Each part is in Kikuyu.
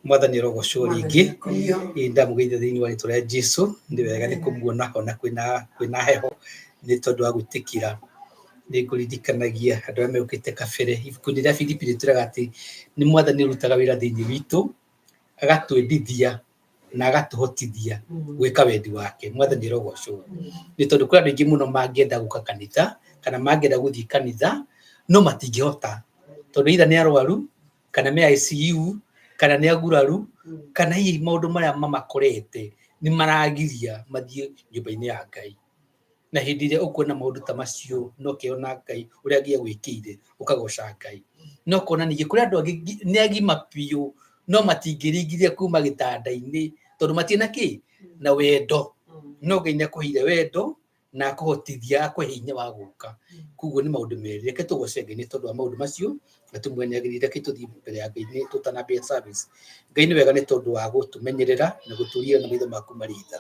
Mwathani arogocwo rĩngĩ. Ĩĩ ndamũgeithia thĩinĩ wa rĩtwa rĩa Jesu. Nĩ wega nĩ kũmuona ona kwĩna heho nĩ tondũ wa gwĩtĩkĩra. Nĩ ngũririkanagia andũ arĩa megũkĩte kabere, ibuku-inĩ rĩa Filipi rĩtwĩraga atĩ nĩ Mwathani ũrutaga wĩra thĩinĩ witũ, agatwendithia na agatũhotithia gwĩka wendi wake. Mwathani arogocwo. Nĩ tondũ kwĩ andũ aingĩ mũno mangĩenda gũka kanitha kana mangĩenda gũthiĩ kanitha no matingĩhota tondũ either nĩ arwaru kana me ICU kana nĩ aguraru kana hihi maũndũ marĩa mamakorete nĩ maragiria mathiĩ nyũmba-inĩ ya Ngai. Na hĩndĩ ĩrĩa ũkuona maũndũ ta macio na ũkeyona Ngai ũrĩa Ngai agwĩkĩire ũkagoca Ngai. Na ũkona ningĩ kũrĩ andũ angĩ nĩ agima biũ no matingĩringithia kuma gĩtanda-inĩ tondũ matirĩ na kĩ? Na wendo. No Ngai nĩ akũheire wendo na akũhotithia akũhe hinya wa gũka. Koguo nĩ maũndũ merĩ, reke tũgoce Ngai nĩ tondũ wa maũndũ macio na tũmwĩre nĩ agĩrĩire. Reke tũthiĩ mbere ya Ngai nĩ tũtanambia service. Ngai nĩ wega nĩ tondũ wa gũtũmenyerera na gũtũria na maitho maku marĩ tha.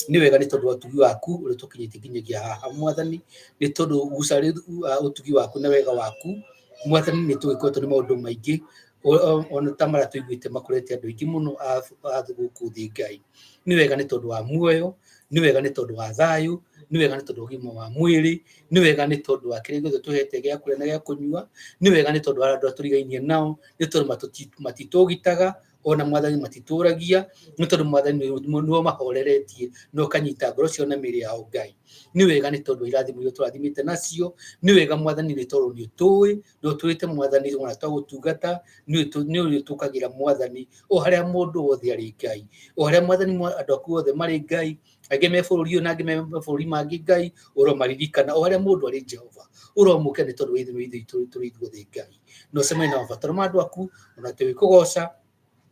Nĩ wega nĩ tondũ wa ũtugi waku ũrĩa ũtũkinyĩtie nginyagia haha Mwathani, nĩ tondũ ũtugi waku na wega waku Mwathani nĩ tũgĩkoretwo nĩ maũndũ maingĩ ona ta marĩa tũiguĩte makorete andũ aingĩ mũno a gũkũ thĩ Ngai. Nĩ wega nĩ tondũ wa muoyo, nĩ wega nĩ tondũ wa thayũ, nĩ wega nĩ tondũ wa ũgima wa mwĩrĩ, nĩ wega nĩ tondũ wa kĩrĩa gĩothe tũhete gĩa kũrĩa na gĩa kũnyua, nĩ wega nĩ tondũ wa andũ arĩa tũrigainie nao, nĩ tondũ matitũgitaga, ona Mwathani matitũragia, nĩ tondũ Mwathani nĩwe ũmahoreretie na ũkanyita ngoro ciao na mĩĩrĩ yao Ngai. Nĩ wega nĩ tondũ wa irathimo iria ũtũrathimĩte nacio, nĩ wega Mwathani nĩ tondũ nĩ ũtũĩ, nĩ ũtwĩrĩte Mwathani ona twagũtungata, nĩ ũrĩtũkagĩra Mwathani o harĩa mũndũ wothe arĩ Ngai, o harĩa Mwathani andũ aku othe marĩ Ngai, angĩ me bũrũri ũyũ na angĩ me mabũrũri mangĩ Ngai, ũromaririkana o harĩa mũndũ arĩ Jehova, ũromũkĩra nĩ tondũ wa ithuĩ tũrĩ ithuothe Ngai. Na ũcemanie na mabataro ma andũ aku, ona tũgĩkũgoca,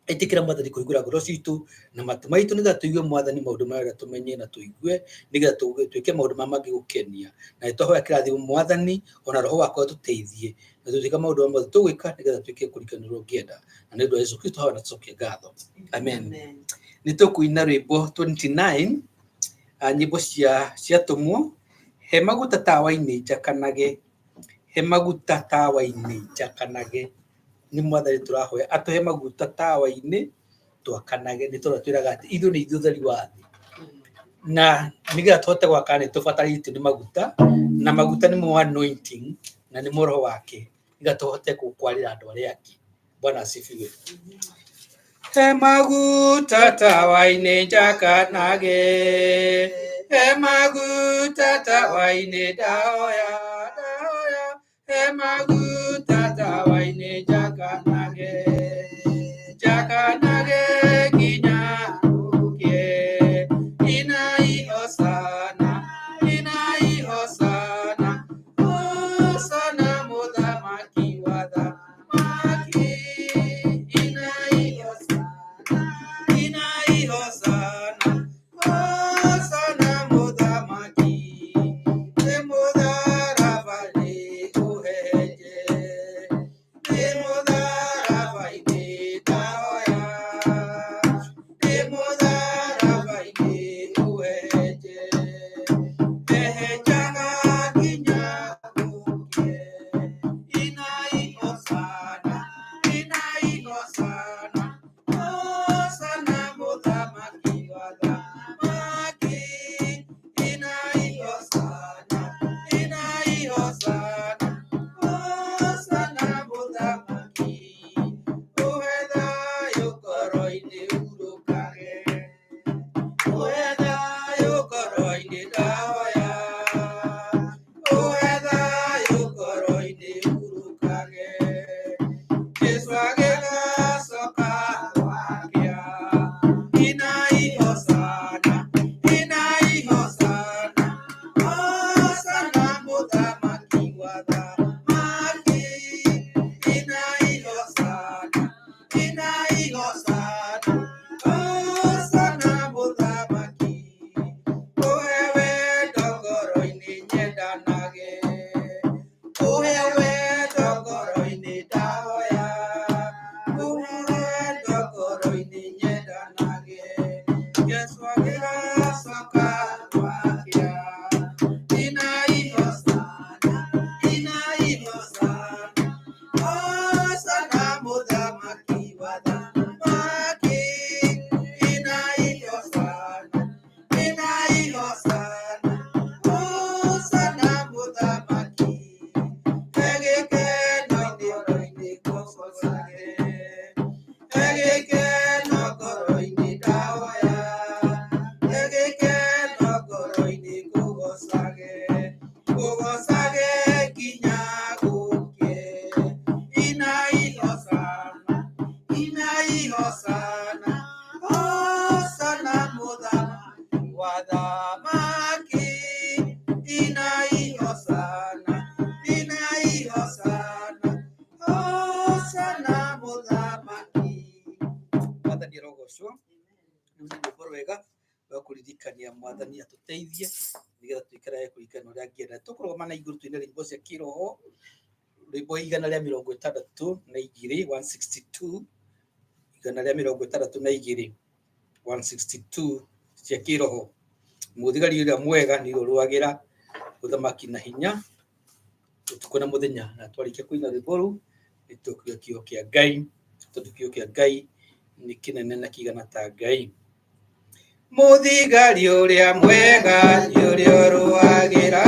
ĩtĩkĩra Mwathani kũhingũra ngoro citũ na matũ maitũ nĩgetha tũigue Mwathani maũndũ marĩa ũrenda tũmenye na tũigue nĩgetha twĩke maũndũ marĩa mangĩgũkenia. Na nĩ twahoya kĩrathimo Mwathani ona roho waku atũteithie na tũtuĩke maũndũ marĩa mothe tũgwĩka nĩgetha twĩke kũringana na ũrĩa ũngĩenda. Na nĩ ũndũ wa Yesu Kristo twahoya na tũcokie ngatho. Amen. Nĩ tũkũina rwĩmbo 29 nyĩmbo cia atũmwo, he maguta tawa-inĩ njakanage, he maguta tawa-inĩ njakanage. Nĩ Mwathani tũrahoya atũhe maguta tawa-inĩ twakanage, nĩ tondũ atwĩraga atĩ ithuĩ nĩ ithuĩ ũtheri wa thĩ. Na nĩgetha tũhote gwakana nĩ tũbatarĩtio nĩ maguta, na maguta nĩmo anointing na nĩmo roho wake, nĩgetha tũhote kwarĩra andũ arĩa angĩ. Bwana asifiwe. He maguta tawa-inĩ njakanage, he maguta tawa-inĩ ndahoya, ndahoya. He maguta tawa-inĩ njakanage, njakanage nginya gũkĩe. Inai hosana, inai hosana, hosana mũthamaki wa thamaki. Inai hosana, inai hosana, Hosana mũthamaki, nĩ mũtharaba-inĩ ũhehenje, nĩ mũtharaba-inĩ ndahoya, nĩ mũtharaba-inĩ ũhehenje, hehenjaga nginya gũkĩe, inai hosana, inai hosana. Hosana mũthamaki wa thamaki, inai hosana, inai hosana, hosana mũthamaki, ũhe thayũ ngoro-inĩ hurũkage, ũhe thayũ ngoro-inĩ ndahoya, ũhe thayũ ngoro-inĩ hurũkage. Jesu agĩgacoka gwakĩa, inai hosana, inai hosana, hosana mũthamaki wa thamaki, inai hosana, inai hosana, hosana mũthamaki, ũhe wendo ngoro-inĩ nyendanage. Ũhe wendo ngoro-inĩ ndahoya, ũhe wendo ngoro-inĩ nyendanage. Jesũ agĩgacoka gwakĩa, inai hosana, inai hosana, hosana mũthamaki wa thamaki. Rĩu nĩ rwĩmbo rwega rwa kũririkania mwathani atũteithie nĩgetha tũikarage kũringana na ũrĩa angĩenda. Tũkũrũgama na igũrũ tũine nyĩmbo cia kĩroho, rwĩmbo 162, 162, 162, 162 cia kĩroho. Mũthigari ũrĩa mwega nĩ ũrũagĩra ũthamaki na hinya ũtukũ na mũthenya. Na twarĩkia kũina rwĩmbo rũu nĩ tũkuga kiugo kĩa Ngai, tondũ kiugo kĩa Ngai nĩ kĩnene na kĩigana ta Ngai. Mũthigari ũrĩa mwega nĩ ũrĩa ũrũagĩra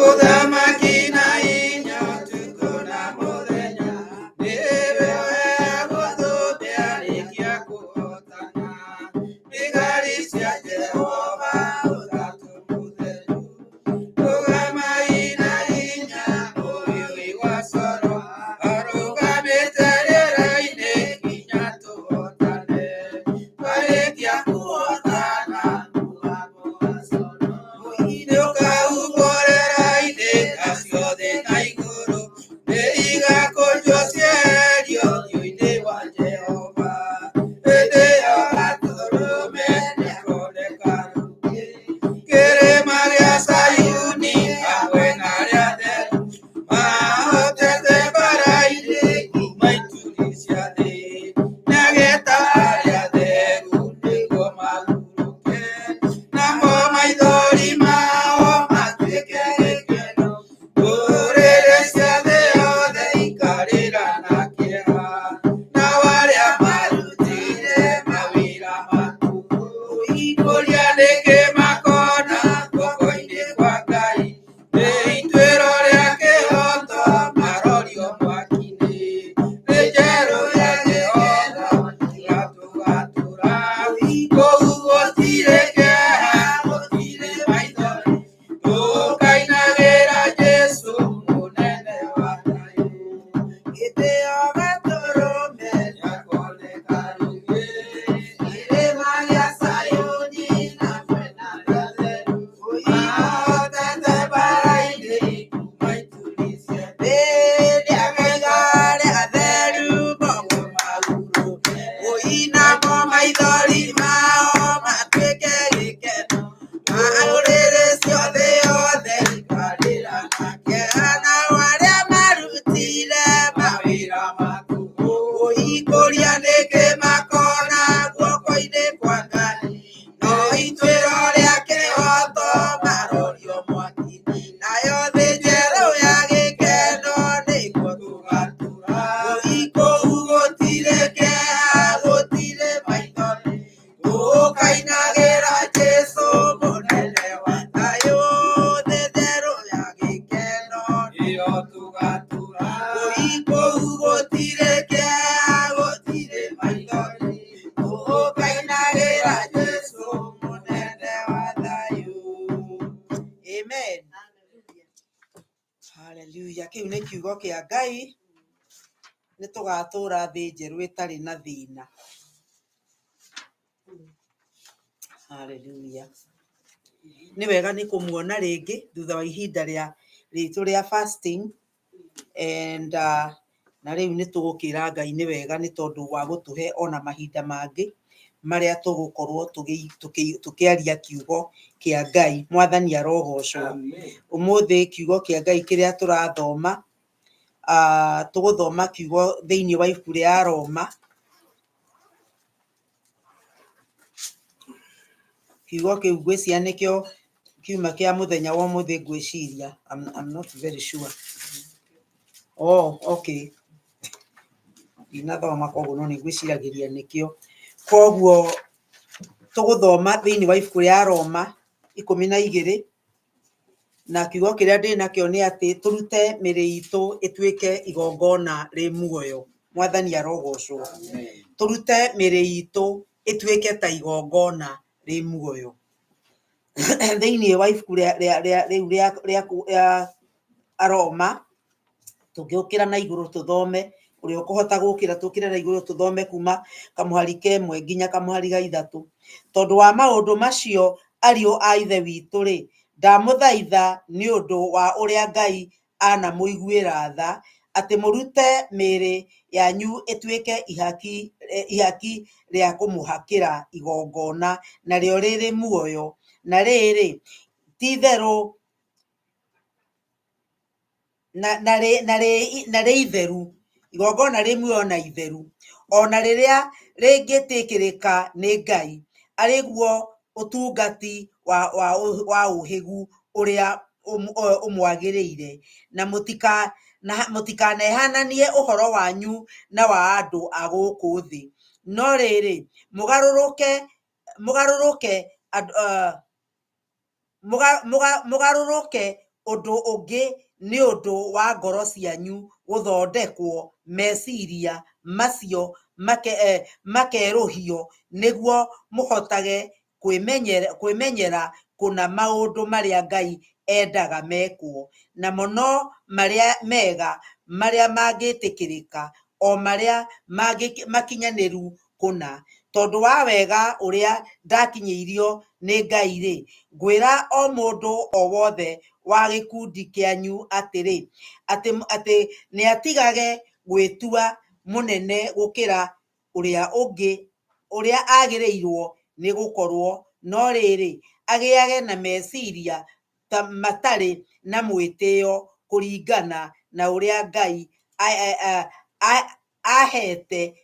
ũthamaki na hinya ũtukũ na mũthenya, nĩwe ũheagwo thũmbĩ arĩkia kũhotana. Thigari cia Jehova Ũtatũ Mũtheru, rũgamai na hinya ũyũ wa coro, arũgamĩte rĩera-inĩ nginya tũhotane. Twarĩkia kũhotana mũgambo wa coro nĩũkahumbũrera-inĩ acio thĩ na igũrũ, nĩ igakũnjwo cieherio ũthiũ-inĩ wa Jehova. Hĩndĩ ĩyo Gatũrũme nĩakoneka rũngĩ kĩrĩma gĩa Sayuni hamwe na arĩa atheru mahotete mbara-inĩ kuma ituri cia thĩ. Nĩageta arĩa atheru nĩguo mahurũke, namo maithori mao matuĩke gĩkeno. Ndũrĩrĩ cia thĩ yothe ikarĩra na kĩeha, nao arĩa marutire mawĩra matukũ ikũria nĩkĩ makona guoko-inĩ kwa Ngai. Nĩ ituĩro rĩa kĩhooto marorio mwaki-inĩ, thĩ njerũ ya Jehova tũgatũra. Kũu gũtirĩ kĩeha, gũtirĩ maithori, tũkainagĩra Jesũ mũnene wa thayũ. Gĩtĩo Gatũrũme Nĩakoneka rĩngĩ kĩrĩma gĩa Sayuni na mwena arĩa atheru mahotete mbara-inĩ kuma ituri cia thĩ. Nĩakaiga arĩa atheru moko Mahurũke Namo maithori mao matuĩke gĩkeno, ndũrĩrĩ ciothe yothe ikarĩra na kĩeha, nao arĩa marutire mawĩra matukũ Kũhingũria nĩkĩ makona guoko-inĩ kwa Ngai, no ituĩro rĩa kĩhooto marorio mwaki, nayo thĩ njerũ ya gĩkeno nĩkuo tũgatũra. Kũu gũtirĩ kĩeha, gũtirĩ maithori, tũkainagĩra Jesũ mũnene wa thayũ, thĩ njerũ ya gĩkeno Ĩyo tũgatũra. Kũu gũtirĩ kĩeha, gũtirĩ maithori, tũkainagĩra Jesũ mũnene wa thayũ. Amen. Hallelujah. Kĩu nĩ kiugo kĩa Ngai. Nĩ tũgatũra thĩ njerũ ĩtarĩ na thĩna. Hallelujah. Nĩ wega nĩ kũmuona rĩngĩ thutha wa ihinda rĩa ritũ rĩa fasting and na rĩu nĩ tũgũkĩra Ngai nĩ wega nĩ tondũ wa gũtũhe ona mahinda mangĩ marĩa tũgũkorwo tũkĩaria kiugo kĩa Ngai. Mwathani arogocwo. Ũmũthĩ kiugo kĩa Ngai kĩrĩa tũrathoma, tũgũthoma kiugo thĩinĩ wa ibuku rĩa Roma. Kiugo kĩu ngwĩciria nĩkĩo kiuma kĩa mũthenya wa ũmũthĩ ngwĩciria. I'm not very sure. Oh, okay. Ndinathoma koguo no nĩ ngwĩciragĩria nĩkĩo. Koguo tũgũthoma thĩinĩ wa ibuku rĩa Roma 12, na kiugo kĩrĩa ndĩ nakĩo nĩ atĩ tũrute mĩrĩ itũ ĩtuĩke igongona rĩ muoyo. Mwathani arogocwo. Tũrute mĩrĩ itũ ĩtuĩke ta igongona rĩ muoyo. Thĩinĩ wa ibuku rĩu rĩa Aroma, tũngĩũkĩra na igũrũ tũthome, ũrĩa ũkũhota gũkĩra tũkĩre na igũrũ tũthome kuma kamũhari kemwe nginya kamũhari ga ithatũ. Tondũ wa maũndũ macio ariũ a Ithe witũ rĩ, ndamũthaitha nĩ ũndũ wa ũrĩa Ngai anamũiguĩra tha, Atĩ mũrute mĩĩrĩ yanyu ĩtuĩke ihaki, ihaki rĩa kũmũhakĩra igongona, narĩo rĩrĩ muoyo. Na rĩrĩ, ti-itherũ na rĩ itheru, igongona rĩ muoyo na itheru, o na rĩrĩa rĩngĩtĩkĩrĩka nĩ Ngai, arĩ guo ũtungati wa ũhĩgu ũrĩa ũmwagĩrĩire. Na mũtikanehananie ũhoro wanyu na wa andũ a gũkũ thĩ, no rĩrĩ, mũgarũrũke mũgarũrũke mũgarũrũke ũndũ ũngĩ nĩ ũndũ wa ngoro cianyu gũthondekwo meciria macio makerũhio, nĩguo mũhotage kwĩmenyera kũna maũndũ marĩa Ngai endaga mekwo, namo no marĩa mega, marĩa mangĩtĩkĩrĩka, o marĩa makinyanĩru kũna. Tondũ wa wega ũrĩa ndakinyĩirio nĩ Ngai-rĩ, ngwĩra o mũndũ o wothe wa gĩkundi kĩanyu atĩrĩ, atĩ nĩatigage gwĩtua mũnene gũkĩra ũrĩa ũngĩ, ũrĩa agĩrĩirwo nĩ gũkorwo, no rĩrĩ, agĩage na meciria ta matarĩ na mwĩtĩo kũringana na ũrĩa Ngai ahete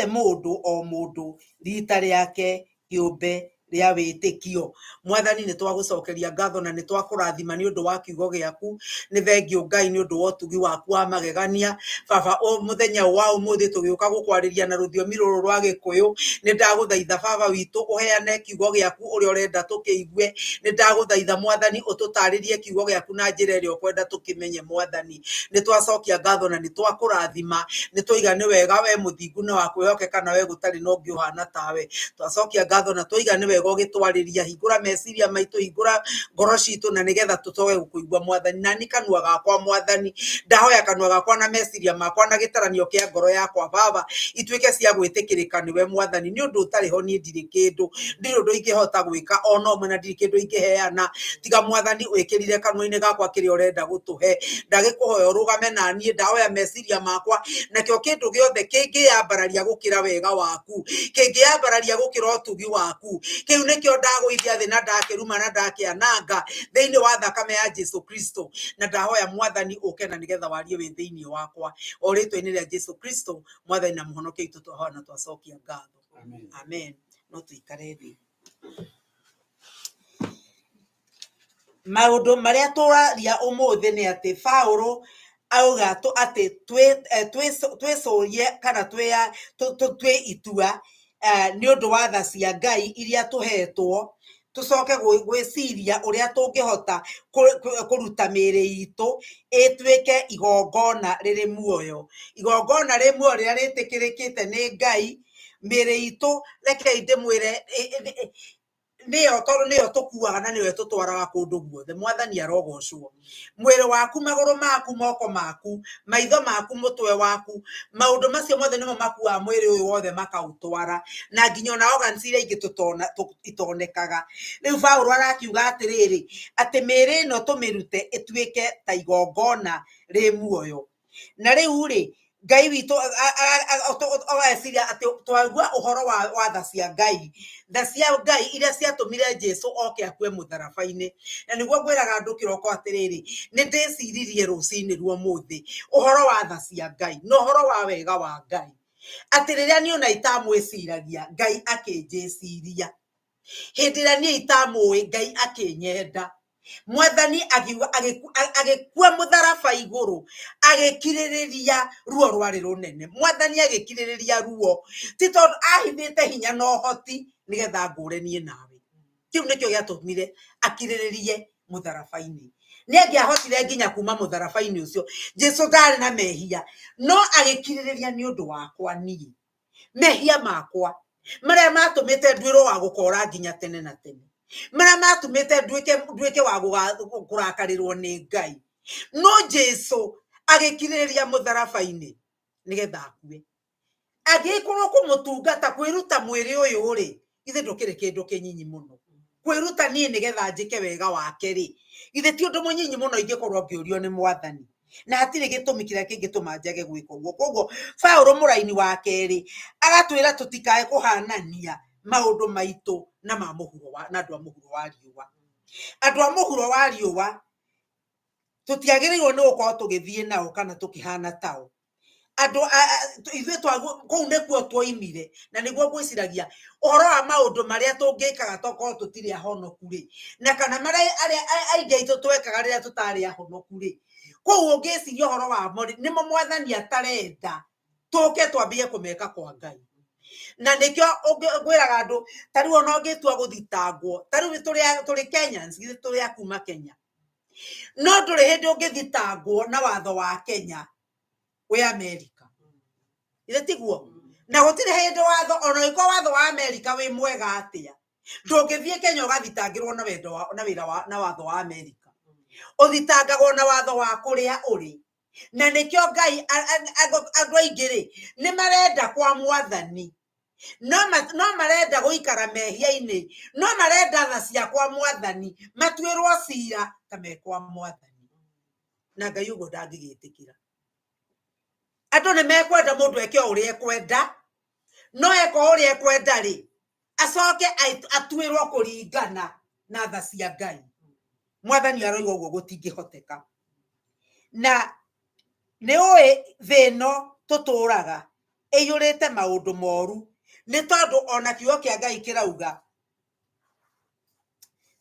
mũndũ o mũndũ rita rĩake kĩũmbe rĩa wĩtĩkio. Mwathani, nĩ twagũcokeria ngatho na nĩ twakũrathima nĩ ũndũ wa kiugo gĩaku. Nĩ thengio Ngai nĩ ũndũ wa ũtugi waku wa magegania. Baba, mũthenya wa ũmũthĩ tũgĩũka gũkwarĩria na rũthiomi rũrũ rwa Gĩkũyũ. Nĩ ndagũthaitha Baba witũ ũheane kiugo gĩaku ũrĩa ũrenda tũkĩigue. Nĩ ndagũthaitha Mwathani ũtũtarĩrie kiugo gĩaku na njĩra ĩrĩa ũkwenda tũkĩmenye Mwathani. Nĩ twacokia ngatho na nĩ twakũrathima. Nĩ twaiga nĩ wega we mũthingu na wa kwĩhokeka na we gũtarĩ na ũngĩ ũhana tawe. Twacokia ngatho na twaiga nĩ wega ũgĩtwarĩria. Hingũra meciria maitũ, hingũra ngoro citũ na nĩgetha tũcoke gũkũigua Mwathani. Nani kanua gakwa Mwathani, ndahoya kanua gakwa na meciria makwa na gĩtaranio kĩa ngoro yakwa Baba ituĩke cia gwĩtĩkĩrĩka nĩwe Mwathani. Nĩ ũndũ ũtarĩ ho niĩ ndirĩ kĩndũ, ndirĩ ũndũ ingĩhota gwĩka ona ũmwe na ndirĩ kĩndũ ingĩheana tiga Mwathani wĩkĩrire kanua-inĩ gakwa kĩrĩa ũrenda gũtũhe. Ndagĩkũhoya ũrũgame na niĩ, ndahoya meciria makwa nakĩo kĩndũ gĩothe kĩngĩyambararia gũkĩra wega waku, kĩngĩyambararia gũkĩra ũtugi waku, kĩu nĩkĩo ndagũithia thĩ na ndakĩruma na ndakĩananga thĩinĩ wa thakame ya Jesu Kristo. Na ndahoya Mwathani ũke na nĩgetha warie wĩ thĩinĩ wakwa, o rĩtwa-inĩ rĩa Jesu Kristo Mwathani na Mũhonokia witũ twahoya na twacokia ngatho. Amen. Amen. No tũikare thĩ. Maũndũ marĩa tũraria ũmũthĩ nĩ atĩ Paũlũ auga atĩ twĩcũrie kana twĩ itua nĩ ũndũ wa tha cia Ngai iria tũhetwo, tũcoke gwĩciria ũrĩa tũngĩhota kũruta mĩĩrĩ itũ ĩtuĩke igongona rĩrĩ muoyo. Igongona rĩ muoyo rĩrĩa rĩtĩkĩrĩkĩte nĩ Ngai. Mĩĩrĩ itũ, rekei ndĩmwĩre, nĩyo tondũ nĩyo tũkuaga na nĩyo tũtwaraga kũndũ guothe. Mwathani arogocwo. Mwĩrĩ waku, magũrũ maku, moko maku, maitho maku, mũtwe waku, maũndũ macio mothe nĩmo makuaga mwĩrĩ ũyũ wothe makaũtwara, na nginya ona organs iria ingĩ itonekaga. Rĩu Paũlũ arakiuga atĩrĩrĩ, atĩ mĩĩrĩ ĩno tũmĩrute ĩtuĩke ta igongona rĩ muoyo. Na rĩu rĩ, Ngai witũ ageciria atĩ twaigua ũhoro wa tha cia Ngai, tha cia Ngai iria ciatũmire Jesu oke akue mũtharaba-inĩ. Na nĩguo ngwĩraga andũ kĩroko atĩrĩrĩ, nĩ ndĩciririe rũcinĩ rwa ũmũthĩ ũhoro wa tha cia Ngai na ũhoro wa wega wa Ngai, atĩ rĩrĩa niĩ ona itamwĩciragia, Ngai akĩnjĩciria. Hĩndĩ ĩrĩa niĩ itamũĩ, Ngai akĩnyenda. Mwathani agĩkua mũtharaba igũrũ, agĩkirĩrĩria ruo rwarĩ rũnene. Mwathani agĩkirĩrĩria ruo, ti tondũ ahithĩte hinya na ũhoti nĩgetha ngũre niĩ nawe. Kĩu nĩkĩo gĩatũmire akirĩrĩrie mũtharaba-inĩ. Nĩ angĩahotire nginya kuma mũtharaba-inĩ ũcio. Jesu ndarĩ na mehia, no agĩkirĩrĩria nĩ ũndũ wakwa niĩ. Mehia makwa marĩa matũmĩte nduĩrwo wa gũkora nginya tene na tene, marĩa matũmĩte nduĩke wa kũrakarĩrwo nĩ Ngai. No Jesu agĩkirĩrĩria mũtharaba-inĩ nĩgetha akue. Angĩkorwo kũmũtungata, kwĩruta mwĩrĩ ũyũ rĩ, ithe ndũkĩrĩ kĩndũ kĩnyinyi mũno. Kwĩruta niĩ nĩgetha njĩke wega wake rĩ, ithe ti ũndũ mũnyinyi mũno ingĩkorwo ngĩũrio nĩ Mwathani. Na hatirĩ gĩtũmi kĩrĩa kĩngĩtũma njage gwĩka ũguo. Koguo Paũlũ mũraini wa kerĩ agatwĩra tũtikae kũhanania maũndũ maitũ na ma mũhuro wa na andũ a mũhuro wa riũa. Andũ a mũhuro wa riũa tũtiagĩrĩirwo nĩ gũkorwo tũgĩthiĩ nao kana tũkĩhana tao. Andũ ithuĩ kũu nĩkuo twoimire, na nĩguo ngwĩciragia ũhoro wa maũndũ marĩa tũngĩkaga tokorwo tũtirĩ ahonoku rĩ, na kana marĩa arĩa aingĩ aitũ twekaga rĩrĩa tũtarĩ ahonoku rĩ, kũu ũngĩciria ũhoro wamo rĩ, nĩmo mwathani atarenda tũke twambie kũmeka kwa Ngai. Na nĩkĩo ngwĩraga andũ, ta rĩu ona ũngĩtua gũthitangwo, ta rĩu tũrĩ Kenyans, githĩ tũrĩ a kuma Kenya, no ndũrĩ hĩndĩ ũngĩthitangwo na watho wa Kenya wĩ Amerika, githĩ tiguo? Na gũtirĩ hĩndĩ watho, ona ũngĩkorwo watho wa Amerika wĩ mwega atĩa, ndũngĩthiĩ Kenya ũgathitangĩrwo na wendo wa, na wĩra wa, na watho wa Amerika. Ũthitangagwo na watho wa kũrĩa ũrĩ. Na nĩkĩo Ngai andũ aingĩ rĩ nĩ marenda kwa mwathani, no marenda gũikara mehia-inĩ, no marenda tha cia kwa mwathani, matuĩrwo cira ta me kwa mwathani, na Ngai ũguo ndangĩgĩtĩkĩra. Andũ nĩ mekwenda mũndũ eke o ũrĩa ekwenda, no eka o ũrĩa ekwenda rĩ, acoke atuĩrwo kũringana na tha cia Ngai. Mwathani aroiga ũguo gũtingĩhoteka. Na nĩ ũĩ thĩ ĩno tũtũraga ĩiyũrĩte maũndũ moru, nĩ tondũ ona kiugo kĩa Ngai kĩrauga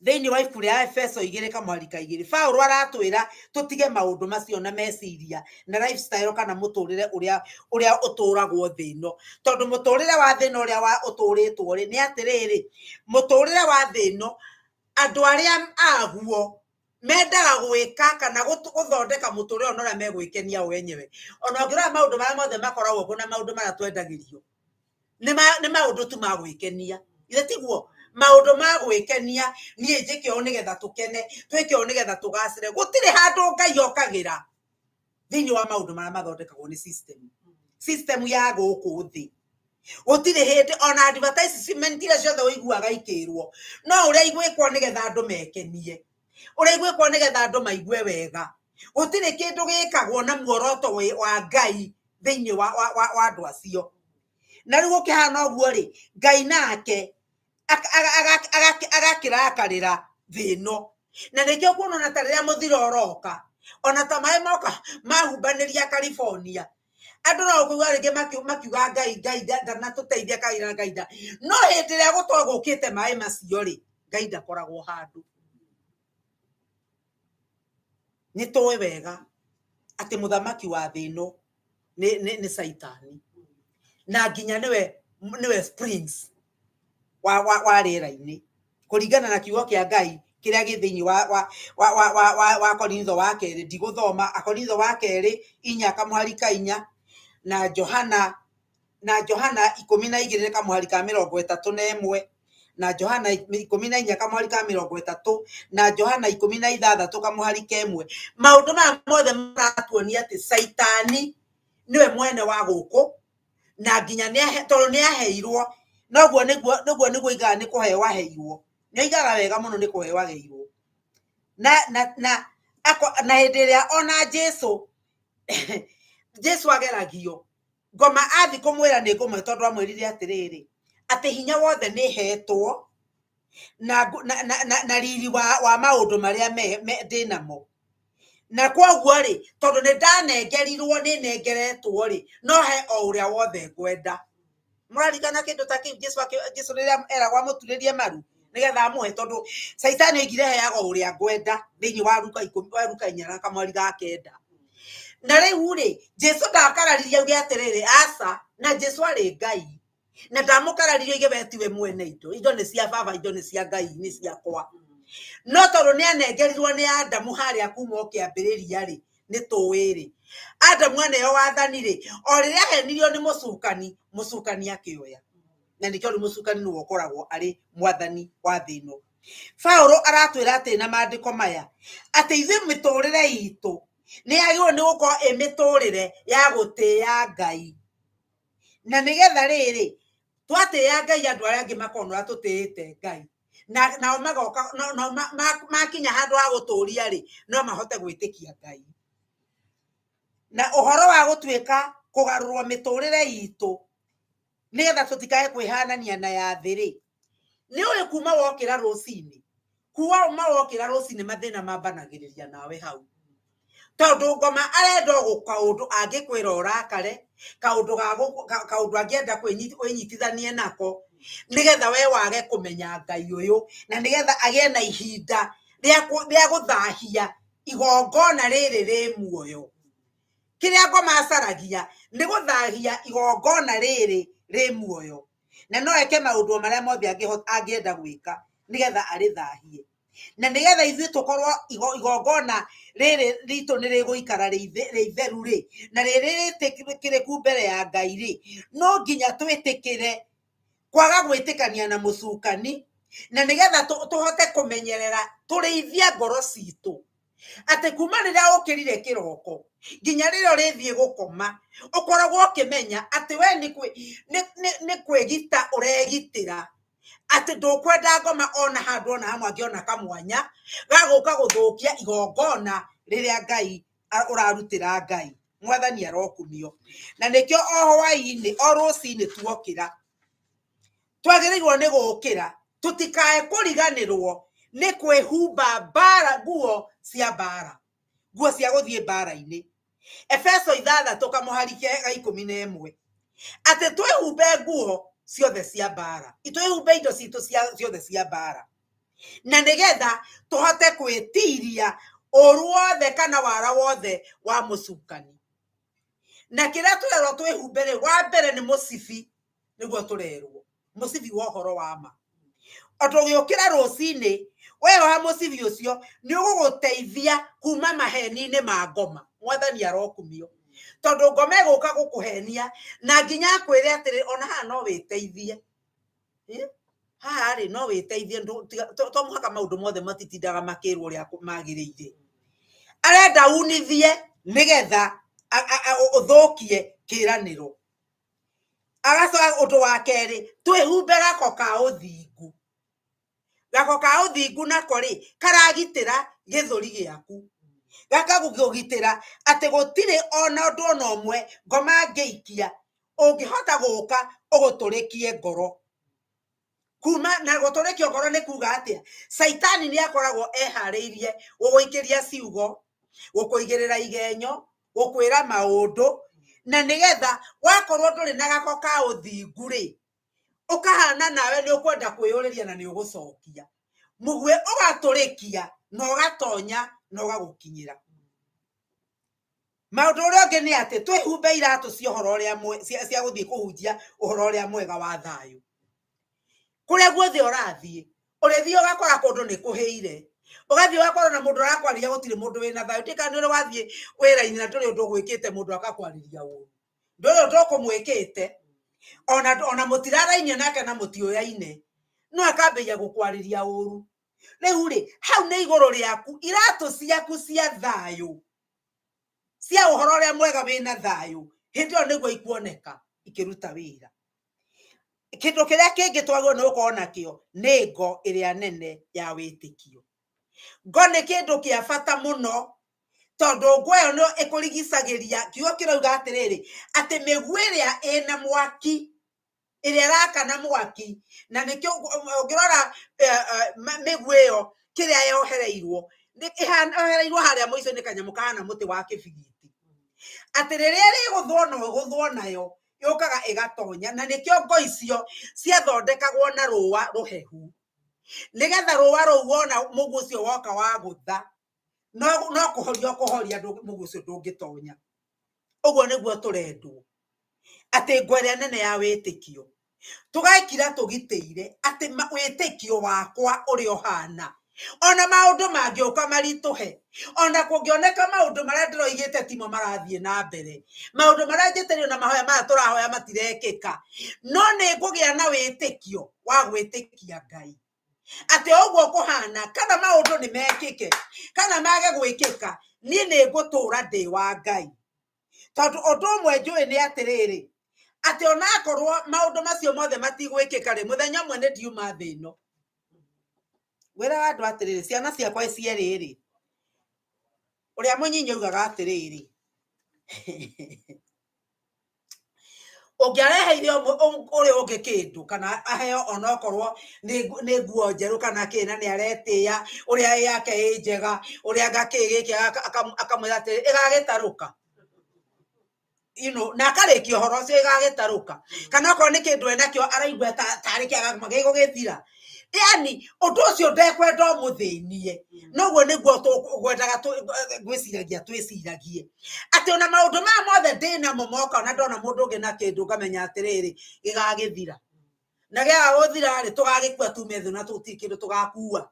thĩinĩ wa ibuku rĩa Efeso igĩrĩ kamũhari ka igĩrĩ, Paũlũ aratwĩra tũtige maũndũ macio na meciria na lifestyle kana mũtũrĩre ũrĩa ũtũragwo thĩ ĩno, tondũ mũtũrĩre wa thĩ ĩno ũrĩa ũtũrĩtwo rĩ, nĩ atĩrĩrĩ, mũtũrĩre wa thĩ ĩno andũ arĩa aguo mendaga gwĩka kana gũthondeka mũtũrĩre ona ũrĩa megwĩkenia o enyewe. Ona ũngĩrora maũndũ marĩa mothe makoragwo kuo na maũndũ marĩa twendagĩrio nĩ maũndũ tu ma gwĩkenia, githĩ tiguo? Maũndũ ma gwĩkenia, niĩ njĩke ũũ nĩgetha tũkene, twĩke ũũ nĩgetha tũgacĩre. Gũtirĩ handũ Ngai okagĩra thĩinĩ wa maũndũ marĩa mathondekagwo nĩ system, system ya gũkũ thĩ. Gũtirĩ hĩndĩ ona advertisement iria ciothe ũiguaga ikĩrwo, no ũrĩa igwĩkwo nĩgetha andũ mekenie, ũrĩa igwĩkwo nĩgetha andũ maigue wega. Gũtirĩ kĩndũ gĩkagwo na muoroto wa Ngai thĩinĩ wa andũ acio. Na rĩu gũkĩhana ũguo rĩ, Ngai nake agakĩrakarĩra thĩ ĩno. Na nĩkĩo kuona ona ta rĩrĩa mũthiro ũroka, ona ta maĩ moka mahumbanĩria California, andũ no kũigua rĩngĩ makiuga Ngai, Ngai ndanatũteithia, Ngai na Ngai nda. No hĩndĩ ĩrĩa gũkoragwo gũkĩte maĩ macio rĩ, Ngai ndakoragwo handũ. Nĩ tũĩ wega atĩ mũthamaki wa thĩ ĩno nĩ Caitani, na nginya nĩwe prince wa rĩera-inĩ, kũringana na kiugo kĩa Ngai kĩrĩa gĩ thĩinĩ wa Korintho wa kerĩ. Ndigũthoma Akorintho wa kerĩ inya kamũhari ka inya, na Johana 12 kamũhari ka 31, na Johana 14 kamũhari ka 30, na Johana 16 kamũhari ka ĩmwe. Maũndũ maya mothe maratuonia atĩ Caitani nĩwe mwene wa gũkũ, na nginya tondũ nĩ aheirwo, noguo nĩguo nĩguo oigaga nĩ kũheo aheirwo. Nĩ oigaga wega mũno nĩ kũheo aheirwo. Na hĩndĩ ĩrĩa ona Jesu ageragio, ngoma athi kũmwĩra nĩ ngũmwe, tondũ amwĩrire atĩrĩrĩ, atĩ hinya wothe nĩ hetwo na riri wa maũndũ marĩa ndĩnamo. Na kwoguo rĩ, tondũ nĩ ndanengerirwo, nĩ nengeretwo rĩ, no he o ũrĩa wothe ngwenda. Mũrarikana kĩndũ ta kĩu Jesu rĩrĩa eragwo amũturĩrie maru nĩgetha amũhe, tondũ Caitani oigire heaga o ũrĩa ngwenda thĩinĩ wa Luka ikũmi, wa Luka inya na kamweri ga kenda. Na rĩu rĩ, Jesu ndakararirie auge atĩrĩrĩ, aca, na Jesu arĩ Ngai, na ndamũkararirie oige we tiwe mwene indo, indo nĩ cia baba, indo nĩ cia Ngai, nĩ ciakwa. No tondũ nĩ anengerirwo nĩ Adamu harĩa kuma o kĩambĩrĩria rĩ, nĩ tũĩ rĩ, Adamu aneo wathani rĩ, o rĩrĩa ahenirio nĩ mũcukani, mũcukani akĩoya. Na nĩkĩo rĩu mũcukani nĩwe ũkoragwo arĩ mwathani wa thĩ ĩno. Paũlũ aratwĩra atĩ na maandĩko maya, atĩ ithuĩ mĩtũrĩre itũ nĩ yagĩrĩirwo nĩ gũkorwo ĩ mĩtũrĩre ya gũtĩĩa Ngai. Na nĩgetha rĩrĩ, twatĩĩa Ngai andũ arĩa angĩ makona ũrĩa tũtĩĩte Ngai. Na nao magoka, no makinya handũ ha gũtũria rĩ, no mahote gwĩtĩkia Ngai. Na ũhoro wa gũtuĩka kũgarũrwo mĩtũrĩre itũ nĩgetha tũtikae kwĩhanania na ya thĩ rĩ, nĩ ũĩ kuma wokĩra rũcinĩ, kuma wokĩra rũcinĩ mathĩna mambanagĩrĩria nawe hau. Tondũ ngoma arenda o kaũndũ angĩkwĩra ũrakare, kaũndũ kaũndũ angĩenda wĩnyitithanie nako, nĩgetha we wage kũmenya Ngai ũyũ, na nĩgetha agĩe na ihinda rĩa gũthahia igongona rĩrĩ rĩ muoyo. Kĩrĩa ngoma acaragia nĩ gũthahia igongona rĩrĩ rĩ muoyo, na no eke maũndũ marĩa mothe angĩenda gwĩka nĩgetha arĩthahie, na nĩgetha ithuĩ tũkorwo igongona rĩrĩ ritũ nĩ rĩgũikara rĩ itheru rĩ, na rĩrĩ rĩtĩkĩrĩku mbere ya Ngai rĩ, no nginya twĩtĩkĩre kwaga gwĩtĩkania na mũcukani, na nĩgetha tũhote kũmenyerera tũrĩithia ngoro citũ, atĩ kuma rĩrĩa ũkĩrire kĩroko nginya rĩrĩa ũrĩthiĩ gũkoma, ũkoragwo ũkĩmenya atĩ we nĩ kwĩgita ũregitĩra, atĩ ndũkwenda ngoma ona handũ ona hamwe angĩona kamwanya ga gũka gũthũkia igongona rĩrĩa Ngai ũrarutĩra Ngai. Mwathani arokumio. Na nĩkĩo o hwaĩ-inĩ, o rũcinĩ tuokĩra, twagĩrĩirwo nĩ gũkĩra tũtikae kũriganĩrwo nĩ kwĩhumba mbara, nguo cia mbara, nguo cia gũthiĩ mbara-inĩ. Efeso 6 kamũhari ga 11, atĩ twĩhumbe nguo ciothe cia mbara, twĩhumbe indo citũ ciothe cia mbara, na nĩgetha tũhote gwĩtiria ũru wothe kana wara wothe wa mũcukani. Na kĩrĩa tũrerwo twĩhumbe rĩ, wa mbere nĩ mũcibi, nĩguo tũrerwo mũcibi wa ũhoro wa ma. O tũgĩũkĩra rũcinĩ, weyoha mũcibi ũcio nĩ ũgũgũteithia kuma maheni-inĩ ma ngoma. Mwathani arokumio, tondũ ngoma ĩgũka gũkũhenia na nginya akwĩre atĩrĩ, ona haha no wĩteithie, haha rĩ no wĩteithie, to mũhaka maũndũ mothe matitindaga makĩrwo ũrĩa magĩrĩire. Arenda unithie nĩgetha ũthũkie kĩranĩro. Agacoka ũndũ wa kerĩ, twĩhumbe gako ka ũthingu. Gako ka ũthingu nako rĩ, karagitĩra gĩthũri gĩaku, gakagũgitĩra atĩ gũtirĩ ona ũndũ ona ũmwe ngoma angĩikia ũngĩhota gũka ũgũtũrĩkie ngoro. Kuma na gũtũrĩkio ngoro nĩ kuga atĩa? Caitani nĩ akoragwo eharĩirie gũgũikĩria ciugo, gũkũigĩrĩra igenyo, gũkwĩra maũndũ, na nĩgetha wakorwo ndũrĩ na gako ka ũthingu rĩ, ũkahana nawe nĩ ũkwenda kwĩyũrĩria na nĩ ũgũcokia mũguĩ, ũgatũrĩkia na ũgatonya na ũgagũkinyĩra. Maũndũ ũrĩa ũngĩ nĩ atĩ twĩhumbe iratũ cia ũhoro ũrĩa cia gũthiĩ kũhunjia ũhoro ũrĩa mwega wa thayũ. Kũrĩa guothe ũrathiĩ, ũrĩthiĩ ũgakora kũndũ nĩ kũhĩire, ũgathiĩ ũgakora na mũndũ ũrakwarĩria gũtirĩ mũndũ wĩna thayũ. Ndiũĩ kana nĩ ũrĩ wathiĩ wĩra-inĩ na ndũrĩ ũndũ ũgwĩkĩte mũndũ agakwarĩria ũru, ndũrĩ ũndũ ũkũmwĩkĩte, ona mũtirarainie nake na mũtiũyaine, no akambĩrĩria gũkwarĩria ũru. Rĩu rĩ, hau nĩ igũrũ rĩaku, iratũ ciaku cia thayũ, cia ũhoro ũrĩa mwega wĩna thayũ, hĩndĩ ĩyo nĩguo ikuoneka ikĩruta wĩra. Kĩndũ kĩrĩa kĩngĩ twagĩrĩirwo nĩ gũkorwo nakĩo nĩ ngo ĩrĩa nene ya wĩtĩkio. Ngo nĩ kĩndũ kĩa bata mũno, tondũ ngo ĩyo nĩyo ĩkũrigicagĩria. Kiugo kĩrauga atĩrĩrĩ, atĩ mĩguĩ ĩrĩa ĩna mwaki, ĩrĩa ĩrakana mwaki, na nĩkĩo ũngĩrora mĩguĩ ĩyo kĩrĩa yohereirwo, yohereirwo harĩa mũico nĩ kanyamũ kahana mũtĩ wa kĩbiriti, atĩ rĩrĩa ĩrĩgũthwo na ũgũthwo nayo, yũkaga ĩgatonya. Na nĩkĩo ngo icio ciathondekagwo na rũa rũhehu, nĩgetha rũa rũu wona mũguĩ ũcio woka wagũtha, no kũhoria ũkũhoria, mũguĩ ũcio ndũngĩtonya. Ũguo nĩguo tũrendwo, atĩ ngo ĩrĩa nene ya wĩtĩkio tũgekira tũgitĩire atĩ wĩtĩkio wakwa ũrĩa ũhana, ona maũndũ mangĩũka maritũhe, ona kũngĩoneka maũndũ marĩa ndĩroigĩte timo marathiĩ na mbere, maũndũ marĩa njĩtĩrĩrio na mahoya maya tũrahoya matirekĩka, no nĩ ngũgĩa na wĩtĩkio wa gwĩtĩkia Ngai atĩ ũguo kũhana, kana maũndũ nĩ mekĩke kana mage gwĩkĩka, niĩ nĩ ngũtũra ndĩ wa Ngai. Tondũ ũndũ ũmwe njũĩ nĩ atĩrĩrĩ, atĩ onakorwo maũndũ macio mothe matigwĩkĩka rĩ, mũthenya ũmwe nĩ ndiuma thĩ ĩno. Wĩraga andũ atĩrĩrĩ, ciana ciakwa cierĩ rĩ, ũrĩa mũnyinyi augaga atĩrĩrĩ, Ũngĩareheire ũrĩa ũngĩ kĩndũ kana aheo onokorwo nĩ nguo njerũ kana kĩ, na nĩ aretĩĩa ũrĩa ĩ yake ĩ njega, ũrĩa anga kĩ gĩkĩ, akamwĩra atĩ ĩgagĩtarũka, na akarĩkia ũhoro ũcio ĩgagĩtarũka. Kana okorwo nĩ kĩndũ enakĩo araigua tarĩ kĩaga gĩgũgĩthira, yani ũndũ ũcio ndekwenda ũmũthĩnie. Noguo nĩguo tũgwendaga ngwĩciragia twĩciragie atĩ ona maũndũ maya mothe ndĩnamo moka, ona ndona mũndũ ũngĩ na kĩndũ ngamenya atĩrĩrĩ, gĩgagĩthira, na gĩaga gũthira rĩ, tũgagĩkua tume thĩ na tũtirĩ kĩndũ tũgakua.